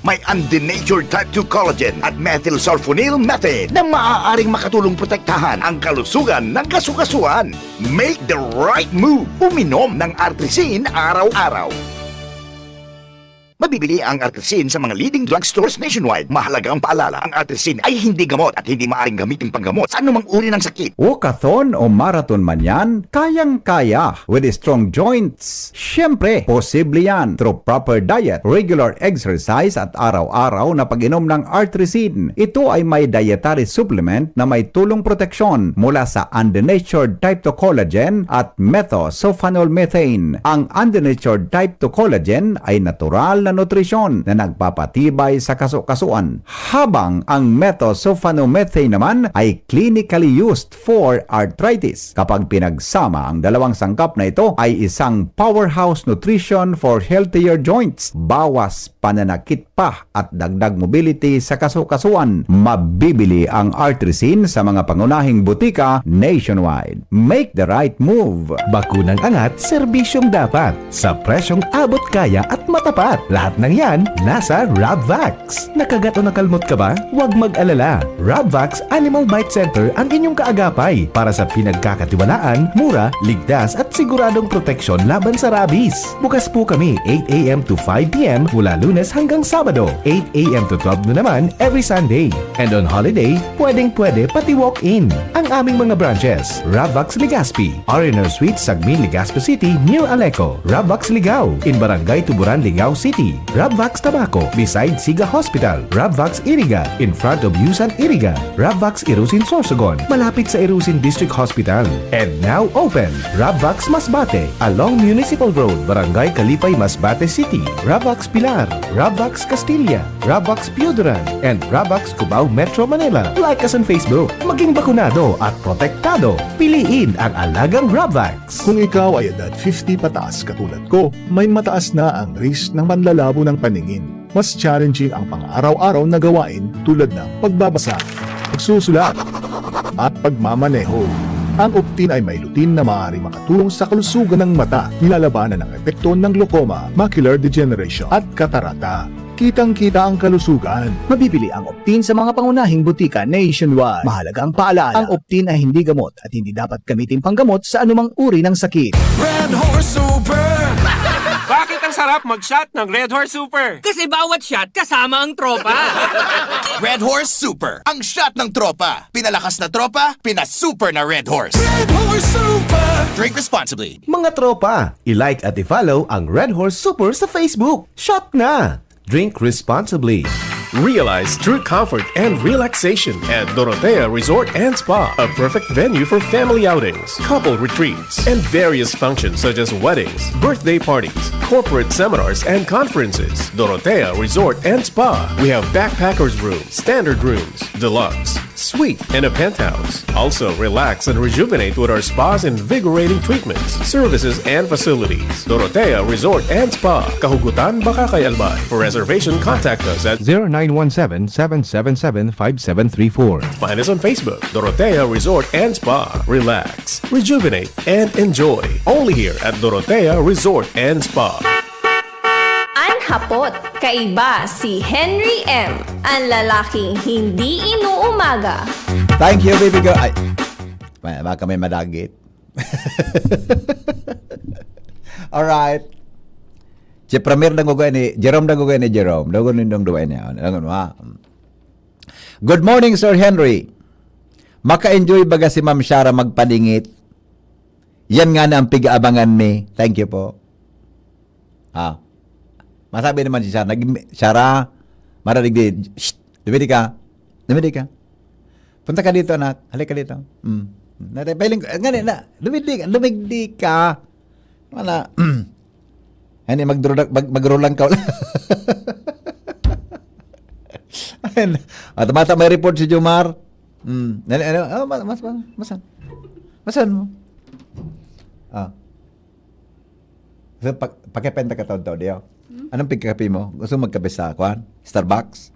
May undenatured type two collagen at methylsulfonyl methane na maaaring makatulong protektahan ang kalusugan ng kasukasuan. Make the right move! Uminom ng Artrisin araw-araw. Mabibili ang Artrisin sa mga leading drugstores nationwide. Mahalaga ang paalala, ang Artrisin ay hindi gamot at hindi maaaring gamitin panggamot sa anumang uri ng sakit. Walkathon o marathon man yan, kayang-kaya with strong joints. Siyempre, posible yan through proper diet, regular exercise at araw-araw na pag-inom ng Artrisin. Ito ay may dietary supplement na may tulong proteksyon mula sa undenatured type two collagen at methosulfonol methane. Ang undenatured type two collagen ay natural, na nutrisyon na nagpapatibay sa kaso-kasuan, habang ang methoxyphenomethaine naman ay clinically used for arthritis. Kapag pinagsama ang dalawang sangkap na ito, ay isang powerhouse nutrition for healthier joints, bawas pananakit pa at dagdag mobility sa kaso-kasuan. Mabibili ang Artrisin sa mga pangunahing butika nationwide. Make the right move! Bakunang angat, serbisyong dapat. Sa presyong abot kaya at matapat. Lahat ng yan, nasa Rabvax. Nakagat o nakalmot ka ba? Huwag mag-alala. Rabvax Animal Bite Center ang inyong kaagapay para sa pinagkakatiwalaan, mura, ligtas at siguradong proteksyon laban sa rabies. Bukas po kami eight a m to five p m mula Lunes hanggang Sabado, eight a m to twelve noon naman every Sunday. And on holiday, pwedeng-pwede pati walk-in. Ang aming mga branches, Rabvax Legazpi, R and R Suites, Sagmin, Legazpi City, near Aleco, Rabvax Ligao, in Barangay Tuburan, Ligao City, Rabvax Tabaco, beside Siga Hospital, Rabvax Iriga, in front of Yusan Iriga, Rabvax Irusin Sorsogon, malapit sa Irusin District Hospital. And now open, Rabvax Masbate, along Municipal Road, Barangay Kalipay, Masbate City, Rabvax Pilar, Rabvax Castilla, Rabvax Pioduran, and Rabvax Cubao, Metro Manila. Like us on Facebook. Maging bakunado at protektado. Piliin ang alagang Rabvax. Kung ikaw ay edad fifty pataas katulad ko, may mataas na ang risk ng panlalabo ng paningin. Mas challenging ang pang-araw-araw na gawain tulad ng pagbabasa, pagsusulat, at pagmamaneho. Ang Optin ay may lutein na maaaring makatulong sa kalusugan ng mata, nilalabanan ang epekto ng glaucoma, macular degeneration, at katarata. Kitang-kita ang kalusugan. Mabibili ang Optin sa mga pangunahing butika nationwide. Mahalaga ang paalaala. Ang Optin ay hindi gamot at hindi dapat gamitin panggamot sa anumang uri ng sakit. Red Horse Super! Bakit ang sarap mag-shot ng Red Horse Super? Kasi bawat shot kasama ang tropa. Red Horse Super, ang shot ng tropa. Pinalakas na tropa, pinasuper na Red Horse. Red Horse Super! Drink responsibly. Mga tropa, i-like at i-follow ang Red Horse Super sa Facebook. Shot na! Drink responsibly. Realize true comfort and relaxation at Dorotea Resort and Spa, a perfect venue for family outings, couple retreats, and various functions such as weddings, birthday parties, corporate seminars, and conferences. Dorotea Resort and Spa. We have backpackers room, standard rooms, deluxe, suite, and a penthouse. Also, relax and rejuvenate with our spa's invigorating treatments, services, and facilities. Dorotea Resort and Spa, Kahugutan, Bacacay, Albay. For reservation, contact us at zero nine one seven, seven seven seven, five seven three four. Find us on Facebook, Dorotea Resort and Spa. Relax, rejuvenate, and enjoy. Only here at Dorotea Resort and Spa. An hapot, kaiba si Henry M, an lalaking hindi inuumaga. Thank you, baby girl. Ay, ma-, baka may madagit. Alright. Si Premier dangoga ni, Jerome dangoga ni Jerome. Dangoga nindong duwa niya. Dangoga mo, ha? Good morning, Sir Henry. Maka-enjoy baga si Ma'am Shara magpaningit? Yan nga na ang pig-aabangan mi. Thank you po. Ah. Masabi naman si Shara, nag-, Shara, mararig di, "Shh, dumidi ka. Dumidi ka. Punta ka dito, anak. Halika dito." Mm. Nare-, pailing ko, ngani na, "Dumidi ka, dumidi ka." Wala. Ani, magdro-, mag-, magrulang ka. Ayun. At mata may report si Jomar. Mm. Ano, ano? Oh, mas, mas, mas, masan? Masan mo? Ah. So, pag, pagkapenta ka taon-taon, di ba? Hmm? Anong pagkakape mo? Gusto mo magkape sa, kwan? Starbucks?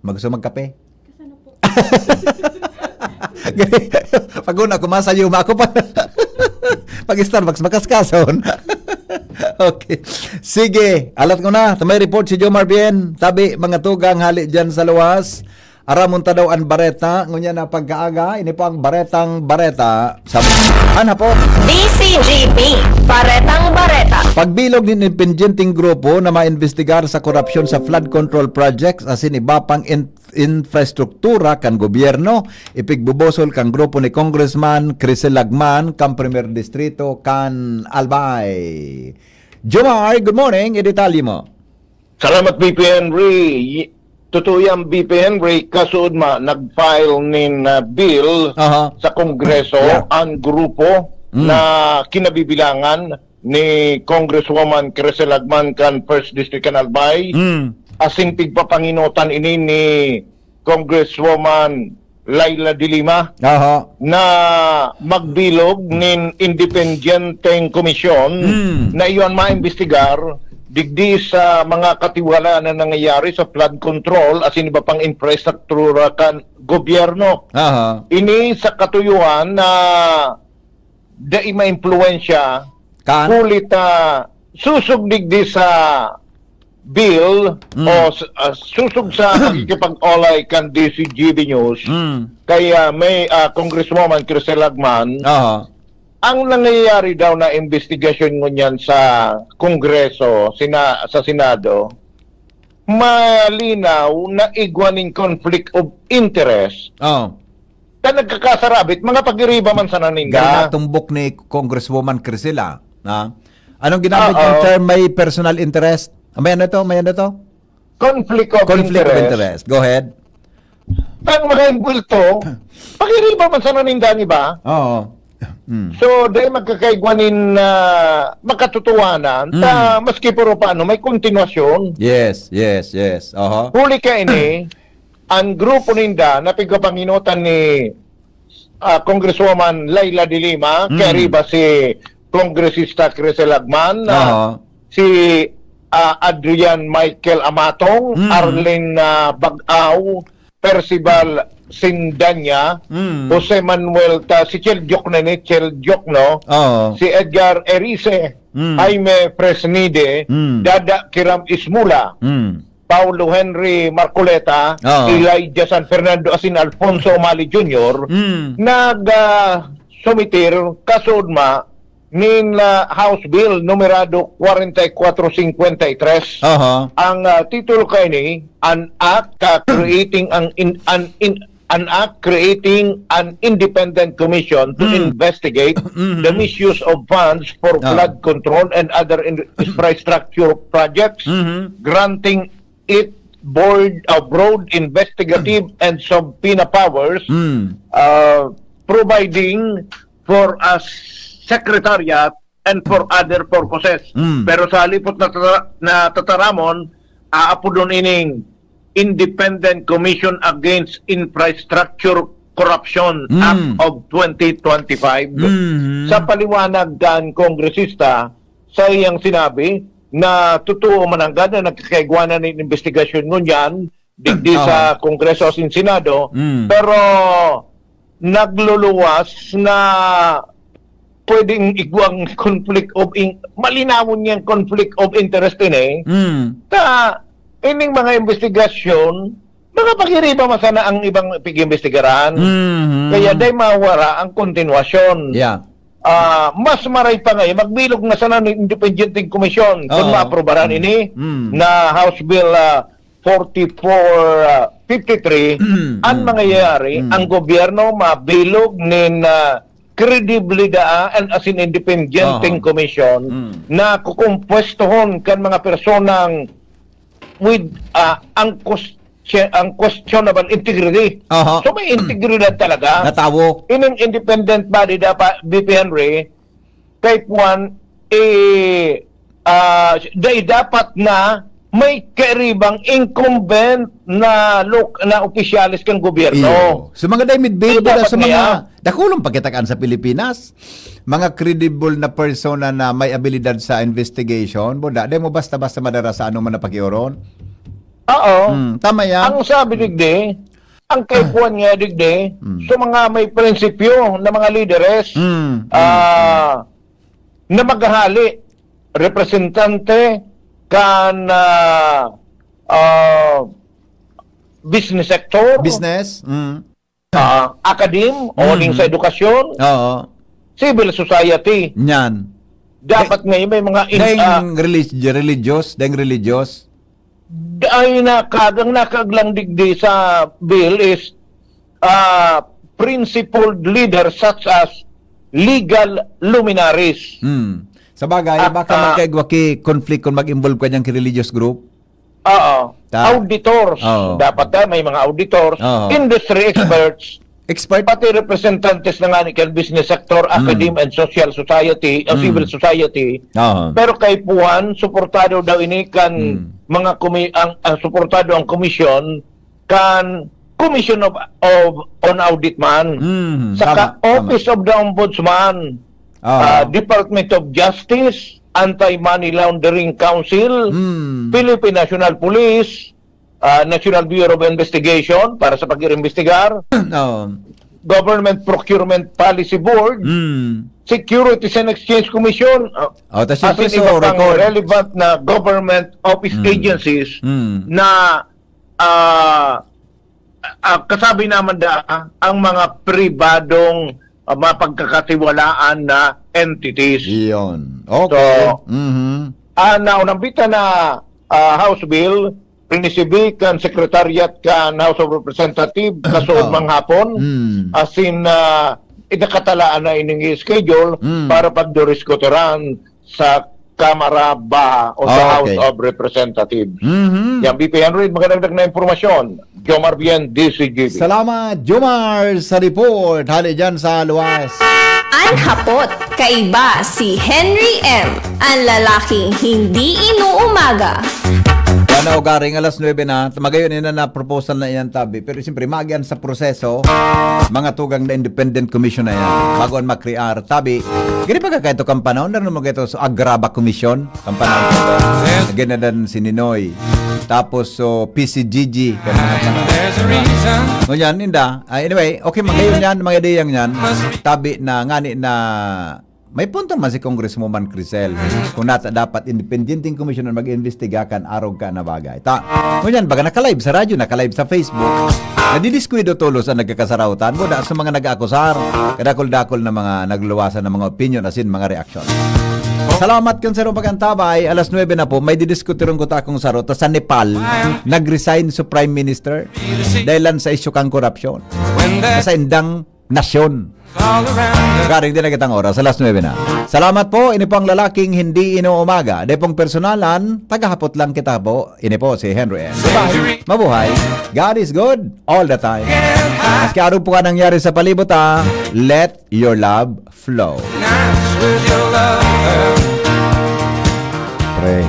Mag-, gusto magkape? Kasano po? Pag una, kumasayo, ma ako pa. Pag Starbucks, makaskason. Okay. Sige, alat ko na. May report si Jomar Bien. Tabi, mga tugang, hali dyan sa luwas. Aramon ta daw an bareta, ngunyan na pagkaaga, ini po ang Baretang Bareta sa an hapon. D C G P, Baretang Bareta. Pagbilog nin independenteng grupo na maimbestigar sa korupsyon sa flood control projects asin iba pang in-, infrastruktura kan gobyerno, ipigbubusol kan grupo ni Congressman Crisel Lagman kan Primer Distrito kan Albay. Jomar, good morning. Idetalye mo. Salamat, V P Henry. Y-, totoo yan, V P Henry. Kasuod ma, nag-file nin, ah, bill Aha. sa Kongreso Yeah. ang grupo Mm. na kinabibilangan ni Congresswoman Crisel Agman kan First District kan Albay, Mm. asin pigpapanginotan ini ni Congresswoman Leila de Lima Aha. na magbilog nin independenteng komisyon Mm. na iyon maimbestigar digdi sa mga katiwala na nangyayari sa flood control asin iba pang infrastruktura kan gobyerno. Aha. Ini sa katuyohan na dai maimpluwensya Kan? huli ta susog digdi sa bill Mm. o s- ah, susog sa pakikipag-olay kan D C G B News. Mm. Kaya may ah, Congresswoman Crisel Agman, Aha. ang nangyayari daw na investigasyon ngunyan sa Kongreso, sina, sa Senado, malinaw na igwa nin conflict of interest. Oh. Ta nagkakasarabit, mga pagiriba man sana ninda. Garo na tumbok ni Congresswoman Crisel, ah. Ha? Anong ginamit Oo. niyang term? May personal interest? May ano to? May ano to? Conflict of Conflict of interest. interest. Go ahead. Ang mga involved to, pagiriba man sana ninda ang iba. Oo. Mm. So, dahil magkakaigwa nin ah, makatotohanan, Mm. ta maski puro paano, may kontinuasyon. Yes, yes, yes. Aha. Huli ka ini, ang grupo ninda na pigpapanginotan ni ah, Congresswoman Leila de Lima, Mm. kaya riba si Kongresista Crisel Agman, ah, Aha. si ah, Adrian Michael Amatong, Mm. Arlene ah, Bag-aw, Percival Sindanya, Mm. Jose Manuel, ta, si Chel Diokno ni, Chel Diokno, Oo. si Edgar Erice, Mm. Jaime Fresnide, Mm. Dada Kiram Ismula, Mm. Paulo Henry Marcoleta, Oo. Elijah San Fernando asin Alfonso Umali Junior, Mm. nag ah, sumitir kasood ma nin ah, House Bill numerado kwarenta y kwatro singkwenta y tres. Aha. Ang ah, titulo kaini, an act ah, creating ang in, an in, an act creating an independent commission to Mm. investigate Mhm. the misuse of funds for Ah. flood control and other in, infrastructure projects, Mhm. granting it board, uh, broad investigative and subpoena powers, Mm. uh, providing for a secretariat and for other purposes. Mm. Pero sa halipot na tata-, na tataramon, aapodon ining Independent Commission Against Infrastructure Corruption Mm. Act of twenty twenty-five. Mhm. Sa paliwanag kan kongresista, sa iyang sinabi na totoo man nanggad na nagkakaigwanan nin imbestigasyon ngunyan digdi Aha. sa Kongreso asin Senado, Mm. pero nagluluwas na pwedeng igwang conflict of in-, malinawon niyang conflict of interest ini. Mm. Ta, ining mga imbestigasyon, mga pagiriba man sana ang ibang pag-imbestigaran. Mhm. Kaya dai mawara ang kontinuasyon. Yeah. Ah, mas maray pa ngayon, magbilog na sana ng independenteng komisyon kung Oo. maaprobaran Mm. ini Mm. na House Bill, ah, forty-four, ah, fifty-three, Mm. ang Mm. mangyayari, Mm. ang gobyerno mabilog nin, ah, kredibilidad and as in independenteng Aha. komisyon Mm. na kukumpwestohon kan mga personang with, ah, ang kos-, ang questionable integrity. Aha. So, may integridad talaga. Na tawo. Ining independent body dapat, V P Henry, kay Juan, eh, ah, dai dapat na may kairibang incumbent na lok-, na opisyales kan gobyerno. Iyo. So, mga dai midbid Iyo, dapat sa mga niya. Dakulon pa kita kan sa Pilipinas. Mga credible na persona na may abilidad sa investigation, bo, da, dai mo basta-basta madara sa ano man na pag-ioron. Oo. Hmm, tama yan. Ang sabi digdi, ang kaipuhan nga digdi, Hmm. sa mga may prinsipyo na mga lideres, Hmm. ah, Hmm. na maghahali, representante kan, ah, ah, business sector, Business? Hmm. ah, academe, o Mm. ning sa edukasyon, Oo. civil society. Yan. Dapat Deng, ngayon may mga in-, deng ah, relig-, religious, deng religious. Dai na, kagang nakaglang digdi sa bill is, ah, principled leaders such as legal luminaries. Hmm. Sa bagay, At, baka ah, magkaigwa ki conflict kung mag-involve ka dyan ki religious group. Oo. Ta- Auditors. Oo. Dapat, ah, may mga auditors, Oo. industry experts, Expert? Pati representantes na nga ni kan business sector, Mm. academe and social society, o Mm. civil society. Oo. Pero kaipuhan, suportado daw ini kan Mm. mga komi-, ang, ang suportado ang komisyon kan Commission of, of on Audit man, Mm, saka tama, tama. Office of the Ombudsman, Oo. ah, Department of Justice, Anti-Money Laundering Council, Mm. Philippine National Police, ah, National Bureau of Investigation para sa pag-iimbestigar, Oo. Government Procurement Policy Board, Mm. Securities and Exchange Commission, ah, Oh, tas as siyempre, in iba so, pang record. relevant na government office Mm. agencies Mm. na, ah, ah, kasabi naman da ang mga pribadong, ah, mapagkakatiwalaan na entities. Iyon. Okay. So, Mhm. Ah, naunambitan na, ah, House Bill, rinisibi kan Secretariat kan House of Representatives kasuod Oo. manghapon. Mm. As in, ah, inakatalaan na ining schedule Mm. para pagdiriskutaran sa Kamara ba o sa Ah, House okay. of Representatives. Mhm. Yan, V P Henry, magandang na impormasyon. Jomar Bien, D Z G B. Salamat, Jomar, sa report. Hali dyan sa luwas. An hapot, kaiba si Henry M, an lalaking hindi inuumaga. Ano, garing alas nuebe na, magayon na na proposal na iyan, tabi. Pero siyempre, magian sa proseso, mga tugang na independent commission na yan. Bago an makrear, tabi. Gani pa ka kaito kan panahon, na naman kaito sa Agraba Commission, kan panahon. Ganadan si Ninoy. Tapos, so, P C G G. Kan mga panahon. Ngunyan, ninda. Ah, anyway, okay, magayon yan, mga ideyang yan. Tabi na, ngani na, may punto man si Congresswoman Crisel kung nata dapat independenteng komisyon ang mag-imbestiga kan arog ka na bagay. Ta, ngunyan, baga naka-live sa radyo, naka-live sa Facebook. Nadidiskuido tolos ang nagkakasarautan, buda sa mga nag-aakusar, kadakol-dakol na mga nagluluwasan ng mga opinion, asin mga reaksyon. Salamat kan sarong pagkantabay. Alas nuebe na po, may didiskutirong ko ta akong saro, ta sa Nepal, nag-resign si Prime Minister dahil lang sa isyu kang korupsyon. Sa indang nasyon. Garing din na kitang oras, alas nuebe na. Salamat po, ini po ang lalaking hindi inuumaga. Di pong personalan, tagahapot lang kita po. Ini po si Henry M. Goodbye. Mabuhay. God is good all the time. Maski arog po ka nangyari sa palibot, ha, let your love flow. Pray.